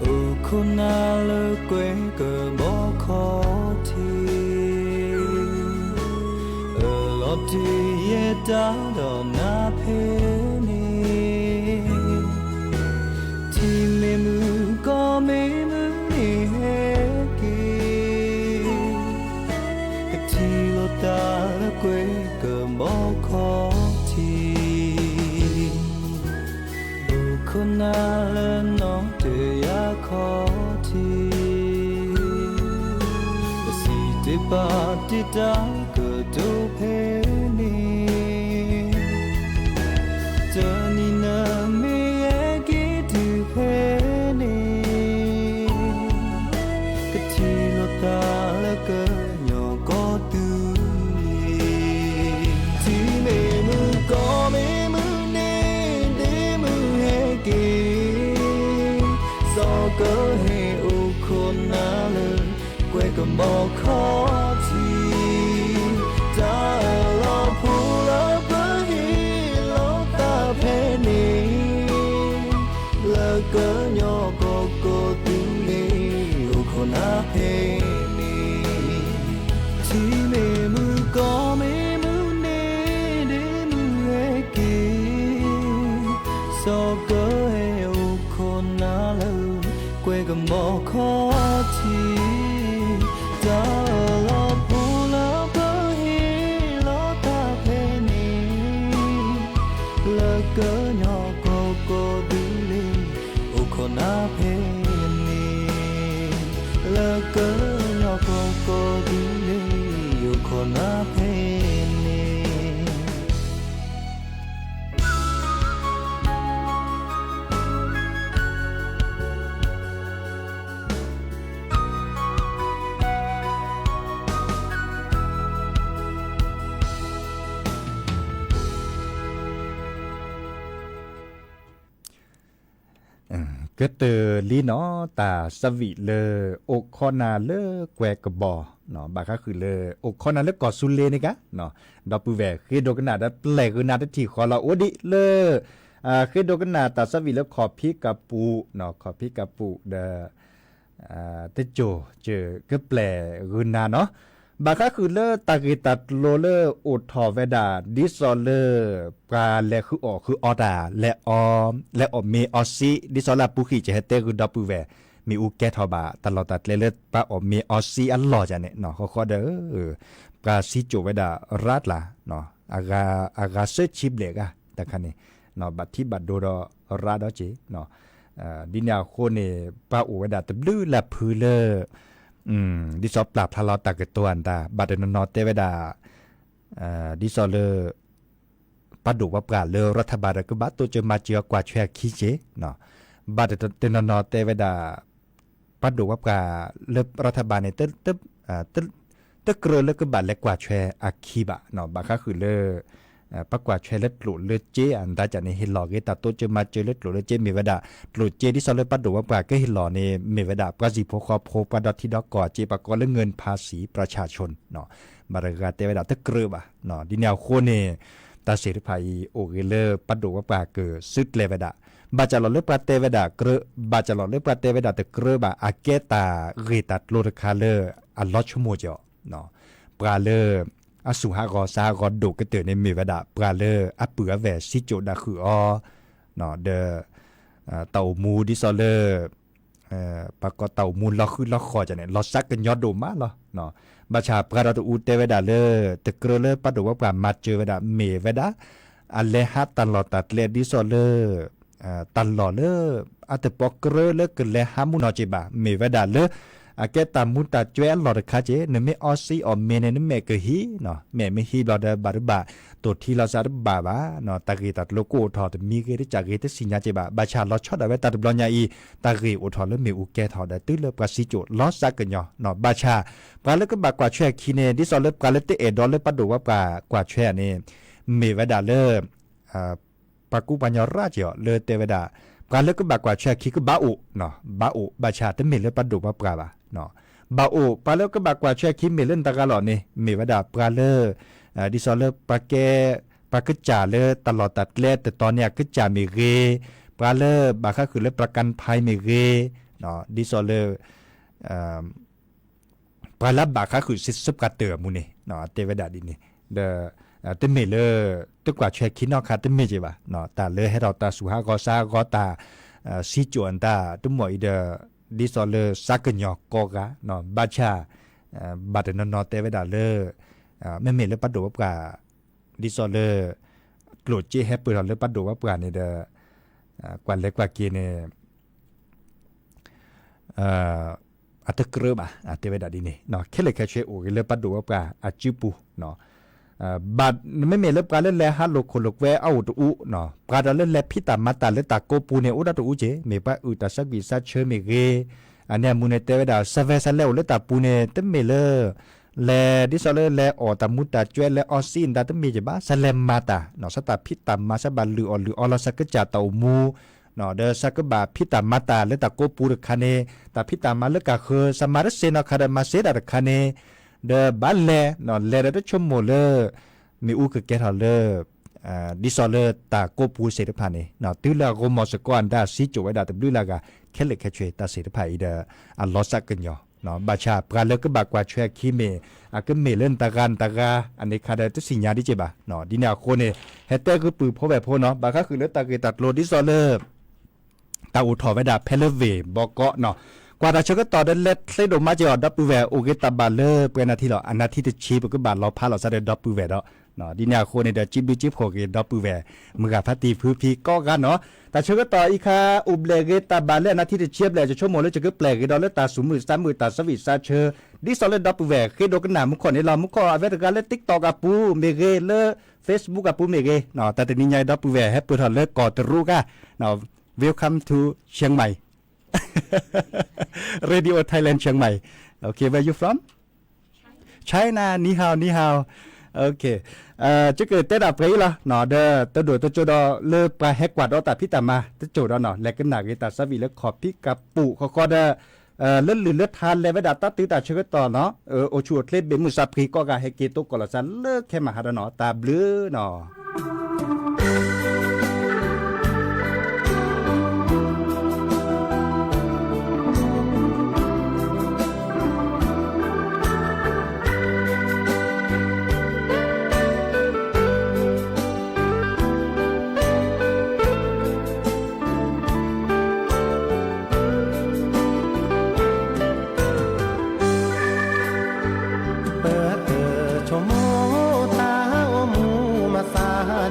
အိၣ်ခိးနၤလၢကွဲကဘီခီၣ်ထံး, အလီၤတ့ၢ်ယဲတၢ်ဒီးနၤဖဲန့ၣ်, ထံမ့ၢ်မုၢ်ကီၢ်မ့ၢ်မုၢ်န့ၣ်ဟဲက့ၤ, ကထံၣ်လိာ်သးလၢကွဲကဘီခီၣ်ထံး, အိၣ်ခိးနၤလၢနီၢ်တယၢ်ခီၣ်ထံး, ပစံးတ့ၢ်ပာ်တ့ၢ်တၢ်ကတိၤဖဲန့ၣ်, တနံၤနမ့ၢ်ဟဲက့ၤတုၤဖဲန့ၣ်, ကထံၣ်လိာ်သးလၢကညီကီၢ်သူလ့ၤ, ထံမ့ၢ်မုၢ်ကီၢ်မ့ၢ်မုၢ်န့ၣ် ဒ့မုၢ်ဟဲက့ၤ, စီၤကဟဲအိၣ်ခိးနၤလၢကွဲကဘီခီၣ်ထံး, တၢ်လီၤပူၤလၢပဟ့ၣ်လိာ်သးဖဲန့ၣ်, လၢကညီကီၢ်ကီၢ်သူလ့ၤ အိၣ်ခိးနၤဖဲန့ၣ်, ထံမ့ၢ်မုၢ်ကီၢ်မ့ၢ်မုၢ်န့ၣ် ဒ့မုၢ်ဟဲက့ၤ, စီၤကဟဲအိၣ်ခိးနၤလၢကွဲကဘီခီၣ်ထံး, တၢ်လီၤပူၤလၢပဟ့ၣ်လိာ်သးဖဲန့ၣ်, လၢကညီကီၢ်ကီၢ်သူလ့ၤ အိၣ်ခိးနၤဖဲန့ၣ်, လၢကညီကီၢ်ကီၢ်သူလ့ၤ အိၣ်ခိးနၤဖဲန့ၣ်. ကတၢၢ်လံနီၤ တၢ်ဆၢဝံၤလၢ အိၣ်ခိးနၤလၢကွဲကဘီ, ဘၣ်ဃးဃုာ်လၢ အိၣ်ခိးနၤလၢကီၢ်သူလ့ၤန့ၣ်ကါ, ဒီပုၢ်ဝဲၢ်ဃ့ဒိကနၣ်ဒီးပျဲၢ်ဃုာ်နၤတထံၣ်ဃီလီၤ အိၣ်ဒံးလၢ ဃ့ဒိကနၣ်တၢ်ဆၢဝံၤလၢခီၣ်ဖံးကပူၤ, ခီၣ်ဖံးကပူၤဒီး တစိၤစၢၤကပျဲၢ်ဃုာ်နၤနီၤ, ဘၣ်ဃးဃုာ်လၢတၢ်ဂ့ၢ်တၢ်ကျိၤလၢအိၣ်ထီၣ်ဝဲဒၣ် ဒ်သိးလၢ ပှၤလဲၤဃုအီၣ်ဃုအီတၢ် လဲၤအီၣ်မ့ၤအီစံး ဒ်သိးလၢအပူၤဃံး ကဟဲတဲဃုာ်ဒီပုၢ်ဝဲၢ် မ့ၣ်အူကဲထီၣ်ဘၣ် တၢ်လီၢ်တၢ်ကျဲလၢပှၤအီၣ်မ့ၤအီစံအလီၢ်န့ၣ်နီၤ ဃီဃီဒီး ပှၤစံကၠိၣ်ဝဲဒၣ်ရးတလၢ် အဂၤစၢဆံဘျဲၣ်ဂၤတခါန့ၣ် ဘၣ်ထံဘၣ်ဒိဒီးရးဒီးက့ၤ ဒ်န့ၣ်အဃိန့ၣ် ပှၤအိၣ်ဝဲဒၣ်တဘျုးလၢဖုလၢ ဒ်သိးပျၢ်ဖျါလီၤတၢ်ကတိၤအတၢ် ဘၣ်တနီၤနီၤတဲဝဲဒၣ် ဒ်သိးလၢ ပှၤဒိၣ်ပှၤပှၢ်လၢရးထၢၣ်ဘၣ်ဒီး ကဘၣ်တိစၢၤမၤစၢၤအီၤကွၢ်ထွဲအခံက့ၤ ဘၣ်တနီၤနီၤတဲဝဲဒၣ် ပှၤဒိၣ်ပှၤပှၢ်လၢရးထၢၣ်ဘၣ်န့ၣ် တကြၢးလၢကဘၣ်လဲၤကွၢ်ထွဲအခံဘၣ် ဘၣ်ဃးဃုာ်လၢ ပှၤကွၢ်ထွဲလၢကျိၣ်လၢစ့အတၢ်န့ၣ် ဟ့ၣ်လီၤဂ့ၤတၢ်တိစၢၤမၤစၢၤလၢကျိၣ်လၢစ့မ့ၢ်ဝဲဒၣ် ကျိၣ်စ့ဒ်သိးလၢပှၤဒိၣ်ပှၤပှၢ်ကဟ့ၣ်လီၤန့ၣ် မ့ၢ်ဝဲဒၣ်ပှၤစံၣ်ဖိဃီဖိ ပှၤဒီထံဒီကီၢ်စ့ ပှၤကိးလၢ เงินภาษีประชาชน ဘၣ်တဂၤတဲဝဲဒၣ်တကြၢးဘၣ် ဒ်န့ၣ်အဃိန့ၣ် တၢ်စ့ၣ်တဖၣ်အံၤ အိၣ်ဂ့ၤလၢပှၤဒိၣ်ပှၤပှၢ်ကစုကျဲၤဝဲဒၣ် ဘၣ်စၢ်လီၤလၢပှၤတဲဝဲဒၣ်ကြၢး ဘၣ်စၢ်လီၤလၢပှၤတဲဝဲဒၣ်တကြၢးဘၣ် အကဲတၢ်ဂ့ၢ်တၢ်ကျိၤတခါလၢ အလီၤဆိကမိၣ်က့ၤအီၤ ပှၤလၢ အစူၢ်ဟးဂီၤစါဟးဂီၤဒိၣ်ကတၢၢ်န့ၣ်မ့ၢ်ဝဲဒၣ် ပှၤလၢအပုၢ်အဝဲၢ်စံကၠိၣ်ဒၣ်ဃုာ်အီၤ ဒီး တၢ်အိၣ်မူဒ်သိးလၢ ပှၤကိးတၢ်အိၣ်မူလီၤဃုလီၤဃီၤန့ၣ် လီၤစးကညီၤဒိၣ်မးလီၤ. ဘၣ်ဆၣ်ပှၤဒီးတအူတဲဝဲဒၣ်လၢ တကြၢးလၢပှၤဒိၣ်ပှၤပှၢ်မၤစၢၤဝဲဒၣ် မ့ၢ်ဝဲဒၣ် အလဲၤဟးတၢ်လီၢ်တၢ်ကျဲဒ်သိးလၢ တၢ်လီၢ်လၢ အတပိာ်ကြၢးလၢကလဲၤဟးမူနီၢ်က့ၤဘၣ် မ့ၢ်ဝဲဒၣ်လၢ အကဲတၢ်မူတၢ်ကွဲးအလီၢ်တခါက့ၤ နမ့ၢ်အီစံအီၣ်မ့ၤန့ၣ် နမဲာ်ကဟံးနီၤ မဲာ်မ့ၢ်ဟံးဘျီဒီး ဘၣ်တဘၣ် တိၢ်ထံလီၤစးတဘၣ်ဘၣ် တၢ်ဂ့ၢ်တၢ်ကျိၤကအိၣ်ထီၣ်တမံၤဂ့ၤ တကးဂ့ၤ တသ့ၣ်ညါက့ၤဘၣ် ဘၣ်ဆၣ်လီၤဆီဒၣ်ဝဲတၢ်တဘျီညါအံၤ တၢ်ဂ့ၢ်အိၣ်ထီၣ်လၢမ့ၣ်အူကဲထီၣ်ဒီး တုၤလၢပှၤစံကၠိၣ်လီၤစးကညီၤနီၤ ဘၣ်ဆၣ် ပှၤလၢကဘၣ်ကွၢ်ထွဲအခံန့ၣ် ဒ်သိးလၢပှၤလၢတအဲၣ်ဒိးလၢပှၤဒိၣ်ပှၤပှၢ်ကွၢ်ထွဲဧါန့ၣ် မ့ၢ်ဝဲဒၣ်လၢ ပှၤကူပှၤညီရၢက့ၤအီၤလၢတဲဝဲဒၣ် ပှၤလၢကဘၣ်ကွၢ်ထွဲအခံကဘၣ်အိၣ်နီၤ ဘၣ်အိၣ် ဘၣ်ဆၣ်တမ့ၢ်လၢပှၤဒိၣ်ပှၤပှၢ်ဘၣ် ဘၣ်အိၣ် ပှၤလၢကဘၣ်ကွၢ်ထွဲအခံမ့ၢ်လၢနတဂၤလီၤန့ၣ် မ့ၢ်ဝဲဒၣ်ပှၤလၢ ဒ်သိးလၢပှၤကဲ ပှၤကစၢ်လၢတၢ်လီၢ်တၢ်ကျဲတတီၤန့ၣ်အကစၢ်မ့ၢ်ဂ့ၤ ပှၤလၢဘၣ်ဃးဃုာ်လၢ ประกันภัย မ့ၢ်ဂ့ၤ ဒ်သိးလၢ ပှၤလၢဘၣ်ဃးဃုာ်စ့စ့ပှၤတၢၢ်အမူန့ၣ် တဲဝဲဒၣ်ဒ်န့ၣ် ဒီး တမ့ၢ်လၢ တကွၢ်ထွဲခံနီတခါတမ့ၢ်က့ၤဘၣ် တၢ်လၢဟဲထီၣ်တၢ်စူၢ်ဟးဂီၤစးဟးဂီၤတၢ် စံကၠိၣ်အတၢ်တမီၢ်အံၤဒီး ဒ်သိးလၢစးကညီၤကိးဂၤ ဘၣ်ဆၣ် ဘၣ်တနီၤနီၤတဲဝဲဒၣ်လၢ မ့မ့ၢ်လၢပှၤဒိၣ်ပှၤပှၢ် ဒ်သိးလၢ ကျိၣ်စ့ဟဲပၢၢ်ထီၣ်လၢပှၤဒိၣ်ပှၤပှၢ်န့ၣ်ဒီး ကွၢ်လဲၤကွၢ်က့ၤန့ၣ် အတကြၢးဘၣ် တဲဝဲဒၣ်ဒ်န့ၣ် ခဲလၢာ်ခဲဆ့အိၣ်ဂ့ၤလၢပှၤဒိၣ်ပှၤပှၢ်အစုပူၤ ဘၣ်မ့မ့ၢ်လၢပှၤလၢလဲၤဟးလိာ်ခိၣ်လိာ်ကွဲအအိၣ်တအူ ပှၤဒီးလၢလဲၤဖံးတၢ်မၤတၢ်လၢတၢ်ကိးပူၤန့ၣ် အိၣ်ဒၣ်တအူက့ၤ မ့ၢ်ပှၤအုၣ်တၢ်ဆၢကွံာ်ဆၢဆၢမ့ၢ်ဂ့ၤ အန့ၣ်အမူန့ၣ်တဲဝဲဒၣ် စးဝဲစးလဲၤအိၣ်လၢတၢ်ပူၤန့ၣ် တမ့ၢ်လၢ လဲၤဒ်သိးလၢလဲၤအီၣ်တၢ်မူတၢ်ကွဲလဲၤအီစံအတၢ်တမ့ၢ်က့ၤဘၣ် စးလဲၤမၤတၢ် စးတၢ်ဖံးတၢ်မၤ စးဘၣ်လုၢ်အီၣ်လုၢ်အီလီၤစးကစၢ်တၢ်အိၣ်မူ ဒီးစးကဘၣ်ဖံးတၢ်မၤတၢ်လၢတၢ်ကိးပူၤတခါန့ၣ် တၢ်ဖံးတၢ်မၤလၢကၢ်ဃၢၤ စးမၤတစ့နီၢ်ခါဒီးမၤစ့ဒၣ်တခါန့ၣ် ဒီးဘၣ်လဲၤ လဲၤဒီးတဆိကမိၣ်လၢ မ့ၣ်အူကကဲထီၣ်လၢ ဒ်သိးလၢတၢ်ကိးပူၤသ့ၣ်တဖၣ်န့ၣ် တုၤလၢအဂီၢ်မီၢ်စ့ၢ်ကီးအတၢ်စံကၠိၣ်ဝဲဒၣ်တဘျုးလၢအဂၤ ခဲလၢာ်ခဲဆ့တၢ်သ့ၣ်တဖၣ်အံၤဒီး အလီၤစးကညီၤ ဘၣ်ဆၣ်ပှၤလၢကဘၣ်ကွၢ်ထွဲအခံမ့ၢ် အကမ့ၢ်လၢနတဂၤနတဂၤ အန့ၣ်ခါဒီးတသ့ၣ်ညါဒ်က့ၤဘၣ် ဒ်န့ၣ်အဃိန့ၣ် ဟဲတဲဂုာ်ပုၢ်ဖိဝဲၢ်ဖိနီၤ ဘၣ်ဃးဃုာ်လၢတၢ်ဂ့ၢ်တၢ်ကျိၤဒ်သိးလၢ တၢ်အိၣ်ထီၣ်ဝဲဒၣ်ဖဲလၢဝ့ၢ်ဘီကီးနီၤ ကွၢ်တၢ်ဆၢကတီၢ်ဒီးလဲၤချ့ဒိၣ်မးက့ၤအီၤ ဒီပုၢ်ဝဲၢ် အိၣ်ဂ့ၤတၢ်ဘၣ်လၢပှဲၤနၣ်ထံလီၤ အနၣ်ထံတဆံပကဘၣ်လီၤဖးလီၤစးဒီးဒီပုၢ်ဝဲၢ်ဒီး ဒ်န့ၣ်အဃိန့ၣ်ဒီး စံးဘျုးစံးဖှိၣ်က့ၤဒီပုၢ်ဝဲၢ် မုၢ်ဂၤဖါတံၢ်ဖုဖံကိးဂၤနီၤ တၢ်ဆၢကတီၢ်အံၤခါ အိၣ်ဘျဲၣ်ဂ့ၤတၢ်ဘၣ်လၢအနၣ်ထံတဆံဘျဲၣ် ယဆိကမိၣ်လၢယကပျဲၢ်ဂ့ၤဒီးလၢတၢ်သူၣ်မုာ်သးမုာ်တၢ်သးဝံၣ်သးဆၢ ဒ်သိးလၢဒီပုၢ်ဝဲၢ် ဃ့ဒိကနၣ်မူခိၣ်န့ၣ်လီၤ မူခိၣ်အဝဲတဂၤလၢ TikTok အပူၤမ့ၢ်ဂ့ၤ လၢ Facebook အပူၤမ့ၢ်ဂ့ၤ တၢ်တနံၤညါအံၤဒီပုၢ်ဝဲၢ် ဟဲပၢၢ်ထီၣ်လၢကီၢ်တရူးဂၤ Welcome to Chiang Mai Radio Thailand Chiang Mai. Okay, where you from? China, 你好, 你好. Okay, ကကတဲဒၣ်ပှဲၤအံၤလီၤ ဒီးတဒိၣ်တကၠိဒီးလၢပှၤဟဲကွၢ်ဒီးတၢ်ဖံးတၢ်မၤတကၠိဒီးနီၤ လဲၤကနၣ်ဂ့ၤတၢ်သးဝံၣ်လၢ ခီၣ်ဖံးကးပူၤ ဃီဃီဒီး လၢလုၢ်လၢထါလဲၤဝဲဒၣ်တၢ်တုၤတၢ်ဆၢကတီၢ်နီၤ အိၣ်ဆူၣ်အိၣ်ချ့ဘ့ၣ်မုၢ်သးဖှံးကိးဂၤ ဟဲက့ၤတိကိးလီၤသးလၢခဲမၤဟါဒီးနီၤ တၢ်ဘျုးနီၤ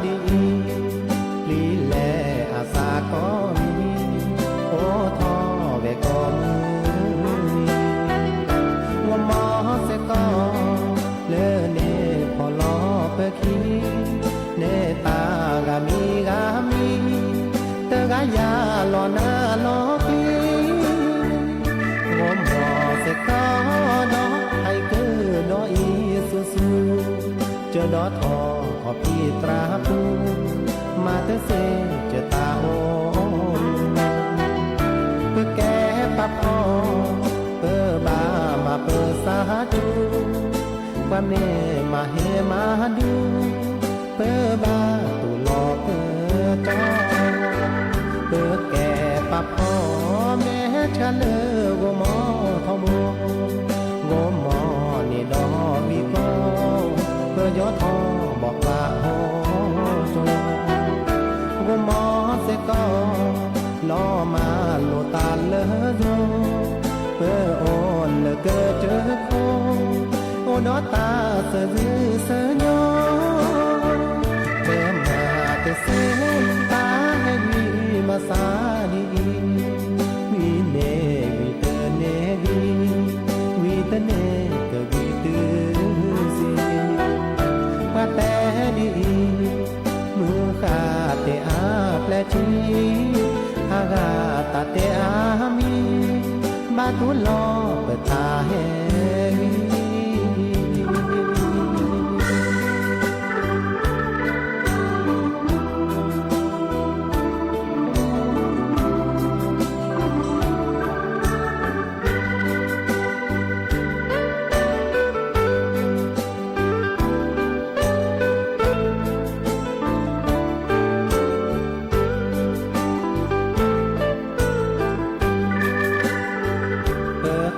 ဒ်အံၤ, ပျံၤလဲၤအသးကိးမံၤ, အိၣ်ထီၣ်ဝဲကိးမုၢ်နံၤ, ဂီၤမီၤစ့ၢ်ကီး လၢန့ၣ်ဖီၣ်လီၤပခံ, န့ၢ်သးဂၤမံၤဂၤမံၤ, တဂၤယၤလီၤနၤလီၤကျံ, ဂီၤမီၤစ့ၢ်ကီးဒီး ဟဲက့ၤဒီးအံၤဆူၣ်ဆူၣ်, ကၢဒီးထီၣ်ခီၣ်ဖံးသရၣ်ပူၤ, မၤတသ့ကၢ်သးအိၣ်, ပကဲပာ်ဖီၣ်, ပဘၣ်မၤပသးစူၤ, ပှၤမ့ၢ်မၤဟ့ၣ်မၤဒူ, ပဘၣ်တူၢ်လိာ်ကတီၢ်, ပကဲပာ်ဖီၣ်မဲာ်ဆှးလၢဂီၤမီၤထီဘိ, ဂီၤမီၤန့ၣ်ဒီးဝံၤကီး, ပယီၤထီၣ်ဘီၣ်ပာ်ဟီၣ်ကၠိ, ဂီၤမီၤစ့ၢ်ကီး လီၤမၢ်လိာ်သးလၢယိၤ, ပအိၣ်လၢကစၢၢ်ခိၣ်, အိၣ်ဒီးတၢ်သးစၢ်စၢ်ညီ, ပမၤတသ့တၢ်ဟဲဝံၤမၤသးဒ်အံၤ, ဝံၤန့ၣ်ဝံၤတန့ၢ်ဂံၢ်, ဝံၤတန့ၢ်ကဂံၢ်တုၤဆံး, ပှၤတဲဒ်အံၤ, မုၢ်ဃၢ်တဲအါပျဲၢ်ထံ, အဂၤတၢ်တဲအါမံၤ, ဘၣ်တူၢ်လိာ်ပသးဟဲဝံၤ ပ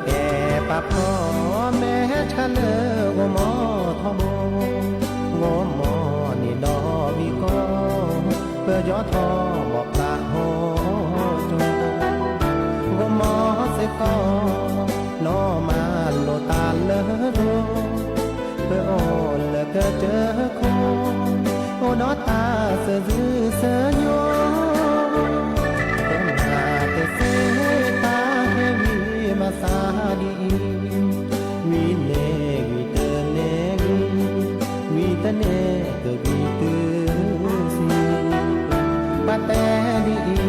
ကဲပာ်ဖီၣ်မဲာ်ဆှးလၢဂီၤမီၤထီဘိ, ဂီၤမီၤန့ၣ်ဒီးဝံၤကီး, ပယီၤထီၣ်ဘီၣ်ပာ်ဟီၣ်ကၠိ, ဂီၤမီၤစ့ၢ်ကီး လီၤမၢ်လိာ်သးလၢယိၤ, ပအိၣ်လၢကစၢၢ်ခိၣ်, အိၣ်ဒီးတၢ်သးစၢ်စၢ်ညီ, ပမၤတသ့တၢ်ဟဲဝံၤမၤသးဒ်အံၤ, ဝံၤန့ၣ်ဝံၤတန့ၢ်ဂံၢ်, ဝံၤတန့ၢ်ကဂံၢ်တုၤဆံး, ပှၤတဲဒ်အံ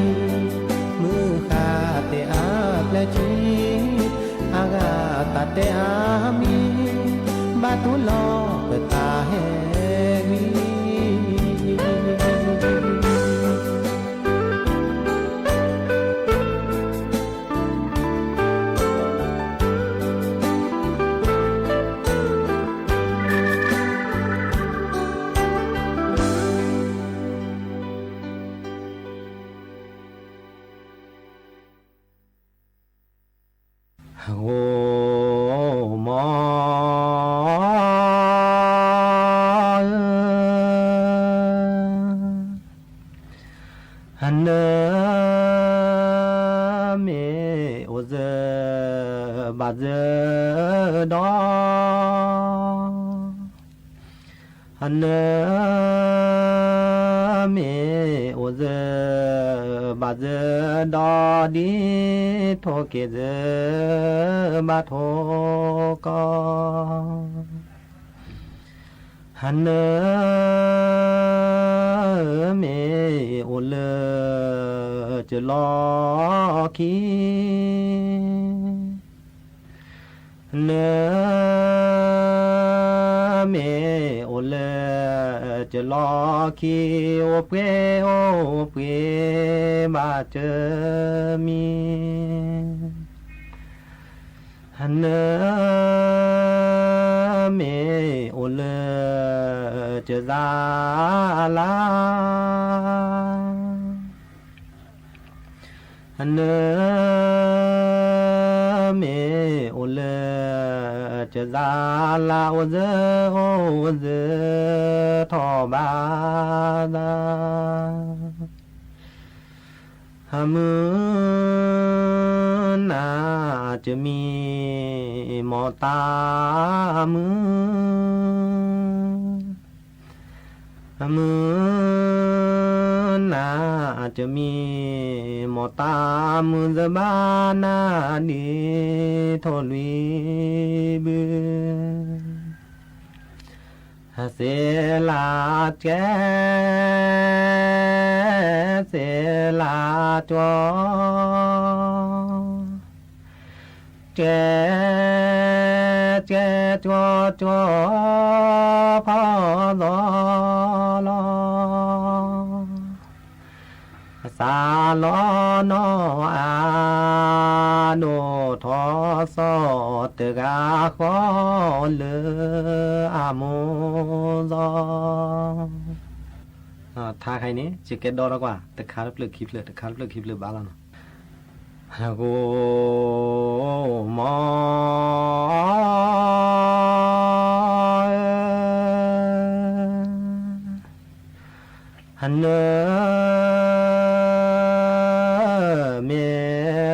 ၤ, မုၢ်ဃၢ်တဲအါပျဲၢ်ထံ, အဂၤတၢ်တဲအါမံၤ, ဘၣ်တူၢ်လိာ်ပသးဟဲဝံၤဂီၤမီၤဧၢ, နမ့ၢ်အိၣ်စၢၤဘၣ်စၢၤဒီး နမ့ၢ်အိၣ်စၢၤဘၣ်စၢၤဒီး ဒ်ထိၣ်က့ၤစၢၤဘၣ်ထိၣ်ကီၢ်, နမ့ၢ်အိၣ်လၢကလီၢ်ခံ နမ့ၢ်အိၣ်လၢကလီၢ်ခံ, အိၣ်ပှဲၤအိၣ်ပှဲၤဘၣ်စၢၤမံၤ, နမ့ၢ်အိၣ်လၢကစၢ်လါ နမ့ၢ်အိၣ်လၢကစၢ်လါ အိၣ်စၢၤအိၣ်စၢၤထီၣ်ဘၣ်သး, မုၢ်နၤကမံၤမီၢ်တၢ်မုၢ်, မုၢ် တမံၤ မ်တၢ်မုၢ်စၢၤဘၣ်နၤ ဒ်ထိၣ်လွံၢ်ဘု စ့လးကဲ စ့လးကၠီ ကဲ ကဲ ကၠီ ကၠီ ဖီၣ်သီလီၤ. စးလီၤနီၢ်အဒိၣ်ထီၣ်စီၤ တဂၤဃီလၢအမိၢ် ထါခါအံၤန့ၣ် ယကဲဒီထီၣ်ကွၢ် တခါတဖျၢၣ်ခံဖျၢၣ် တခါတဖျၢၣ်ခံဖျၢၣ်ဘၣ်လီၤနီၤ. ဟကိမီ နမ့ၢ်ယုၢ်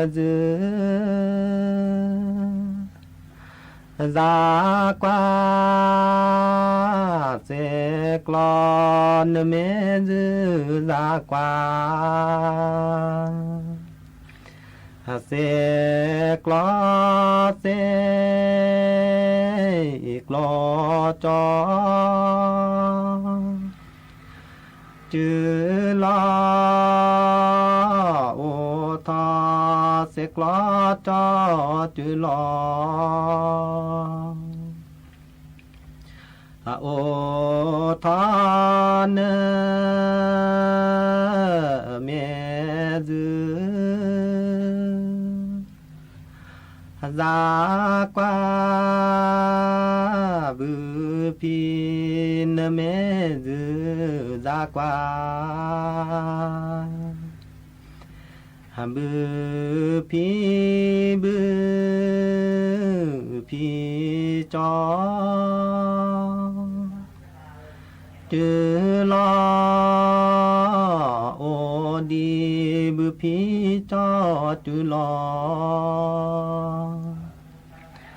စၢ်ကွၢ် စ့ကျီ နမ့ၢ်ယုၢ် စၢ်ကွၢ် စ့ကျီ စ့ကျီကၠီ တုၤလီၤ အိၣ်ထီၣ် စ့ကျီကၠီ တုၤလီၤ အိၣ်ထီၣ် နမ့ၢ်ယုၢ် စၢ်ကွၢ် ဘုဖံ နမ့ၢ်ယုၢ် စၢ်ကွၢ် ဘုဖံ ဘုဖံကၠီ တုၤလီၤ အိၣ်ဒံး ဘုဖံကၠီ တုၤလီၤ အိၣ်ဒံး နမ့ၢ်ယုၢ် စၢ်ကွၢ် ခိၣ်ဒ့ နမ့ၢ်ယုၢ် စၢ်ကွၢ် ခိၣ်ဒ့ ခိၣ်ဒ့ကၠီ ဟးဂီၤ ဟးဝ့ၤ ခိၣ်ဒ့ကၠီ ဟးဂီၤ ဟးဝ့ၤ နမ့ၢ်ယုၢ် စၢ်ကွၢ် ဃီတီ နမ့ၢ်ယုၢ် စၢ်ကွၢ် ဃီတီ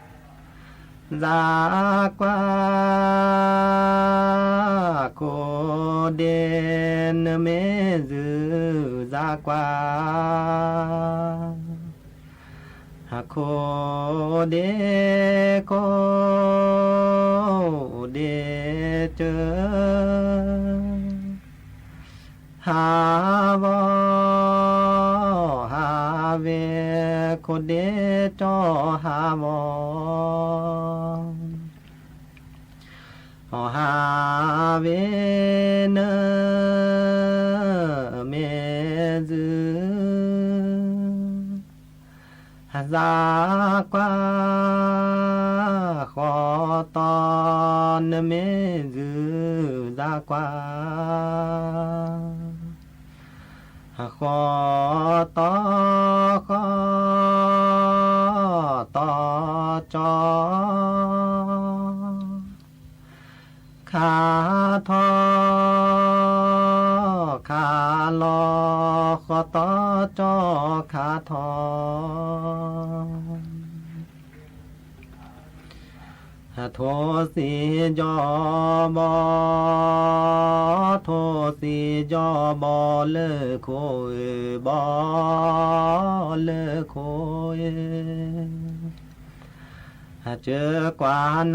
ဃီတီကၠီ ခးထီၣ် ခးလီၤ ဃီတီကၠီ ခးထီၣ် ထိၣ်စံယီၤဘီ ထိၣ်စံယီၤဘီ လၢခိၣ်ဧၢ ဘီလၢခိၣ်ဧၢ စၢ်ကွၢ်နၤ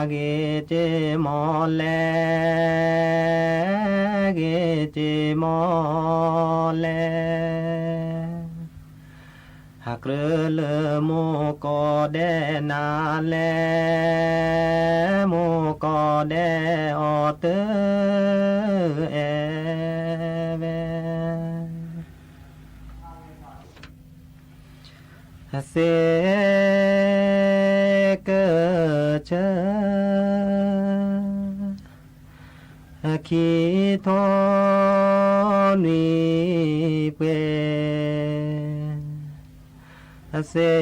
ဂ့ၤ စ့မီၤလဲၣ် ဂ့ၤ စ့မီၤလဲၣ် ဟးကြၢးလၢမူကီၢ်ဒဲးနၤလဲၣ် မူကီၢ်ဒဲးအီၤတအဲၣ်ဝဲ စ့ကၢဆၢ ခံထိလွံၢ်ပှဲၤ စ့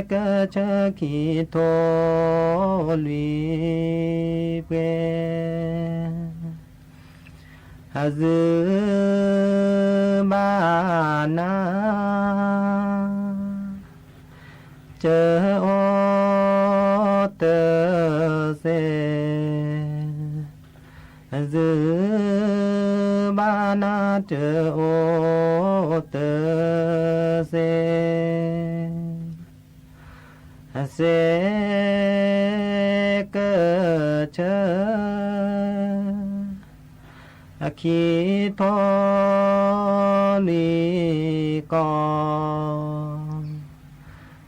ကၢဆၢခံထိလွံၢ်ပှဲၤ ယုၢ်ဘၣ်နၤ ယ ကၢအိၣ်တစဲး, ယုၢ်ဘၣ်နၤကၢအိၣ်တစဲး, စဲးကဆၢ အခံထိလွံၢ်ကီၢ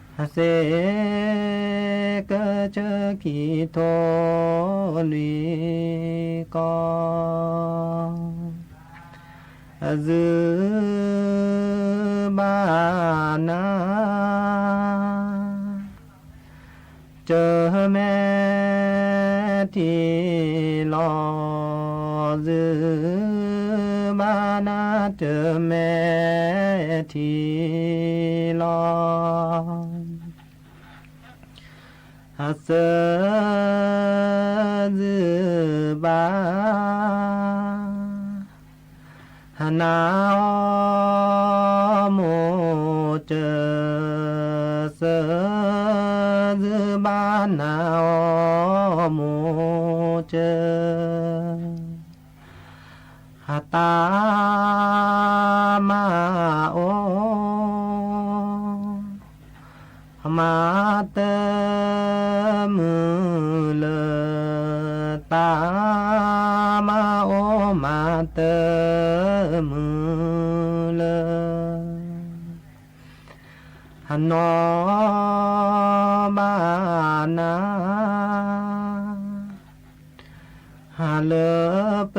်, စဲးကဆၢခံထိလွံၢ်ကီၢ်, ယုၢ်ဘၣ်နၤ တမဲာ်ထံလီၤ, ယုၢ်ဘၣ်နၤတမဲာ်ထံလီၤ, စဲးယုၢ်ဘၣ် နၤအိၣ်မိၢ်စၢၤ, စဲးယုၢ်ဘၣ်နၤအိၣ်မိၢ်စၢၤ, တၢ်မၤအိၣ် မၤတမုာ်လၢၤ, တၢ်မၤအိၣ်မၤတမုာ်လၢၤ, နီၢ်ဘၣ်နၤ လၢပ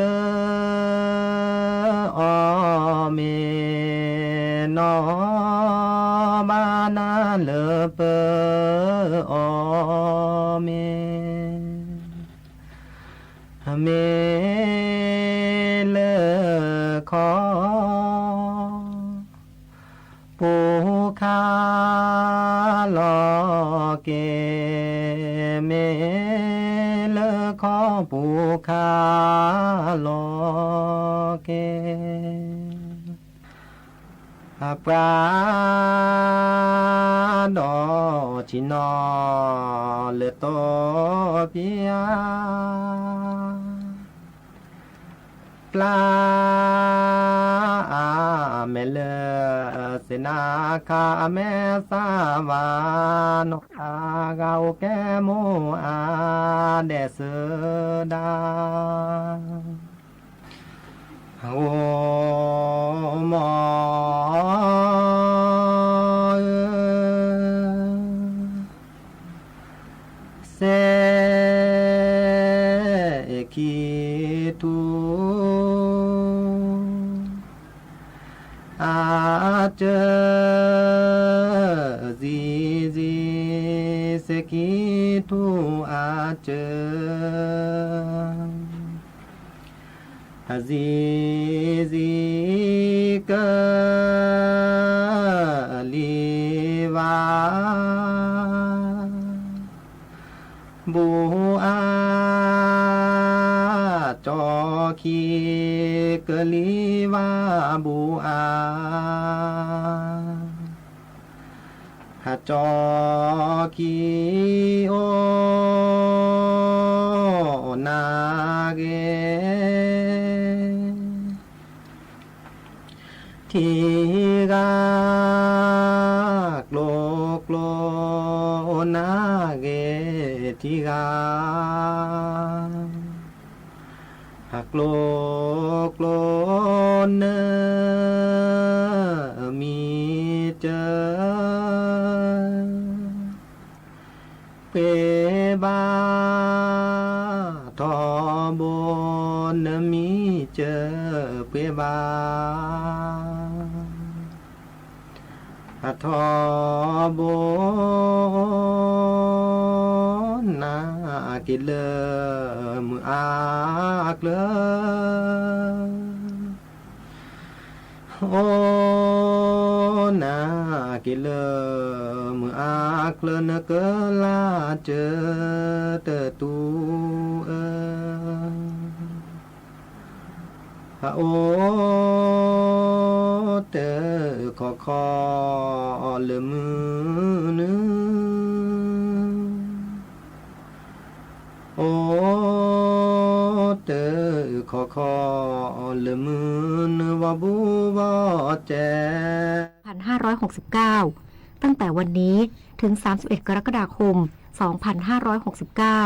အီၣ်မ့ၤ, နီၢ်ဘၣ်နၤလၢပအီၣ်မ့ၤ, မ့ၢ်လၢခီ ပူၤခါလီၤက့ၤ, မ့ၢ်လၢခီပူၤခါလီၤက့ၤ, ပှၤဒီးဆံနီၤလၢတိပၠါ ပျၢ်အမဲာ်လၢစ့နါခါ အမဲာ်သၣ်ဝါနီၤ အဂၤအိၣ်ကဲမိၢ်အါဒဲးစၢၤဒၣ်, အိၣ်မိၢ်ဧၢ စဲးခံထူအါစၢၤ, ယံၤယံၤ စဲးခံထူအါစၢၤ, ယံၤယံၤ ကလံၤဝါ ဘူးအါ, ကၠီခံ ကလံၤဝါဘူးအါ, ကၠီခံအိၣ်နၢ်ဂ့ၤ ထံဂၤ, ကျိကျိ နၢ်ဂ့ၤထံဂၤ, ကျိကျိ နမံၤစၢၤ ပှ့ၤဘၣ်, ထီဘိ နမံၤစၢၤပှ့ၤဘၣ်, ထီဘိ နက့ၤလၢမုၢ်အါကျၢၤ အိၣ်နၤက့ၤလၢမုၢ်အါကျၢၤ နကလၢ်စၢၤတတူၢ်ဧၢ, အိၣ် တၢ်ခီခီလၢမုၢ်နုာ်, အိ တၢ်ခီခီလၢမုၢ်နုာ် ဘီဘူဘီတဲ พันห้าร้อยหกสิบเก้า ตั้งแต่วันนี้ถึง สามสิบเอ็ด กรกฎาคม สองพันห้าร้อยหกสิบเก้า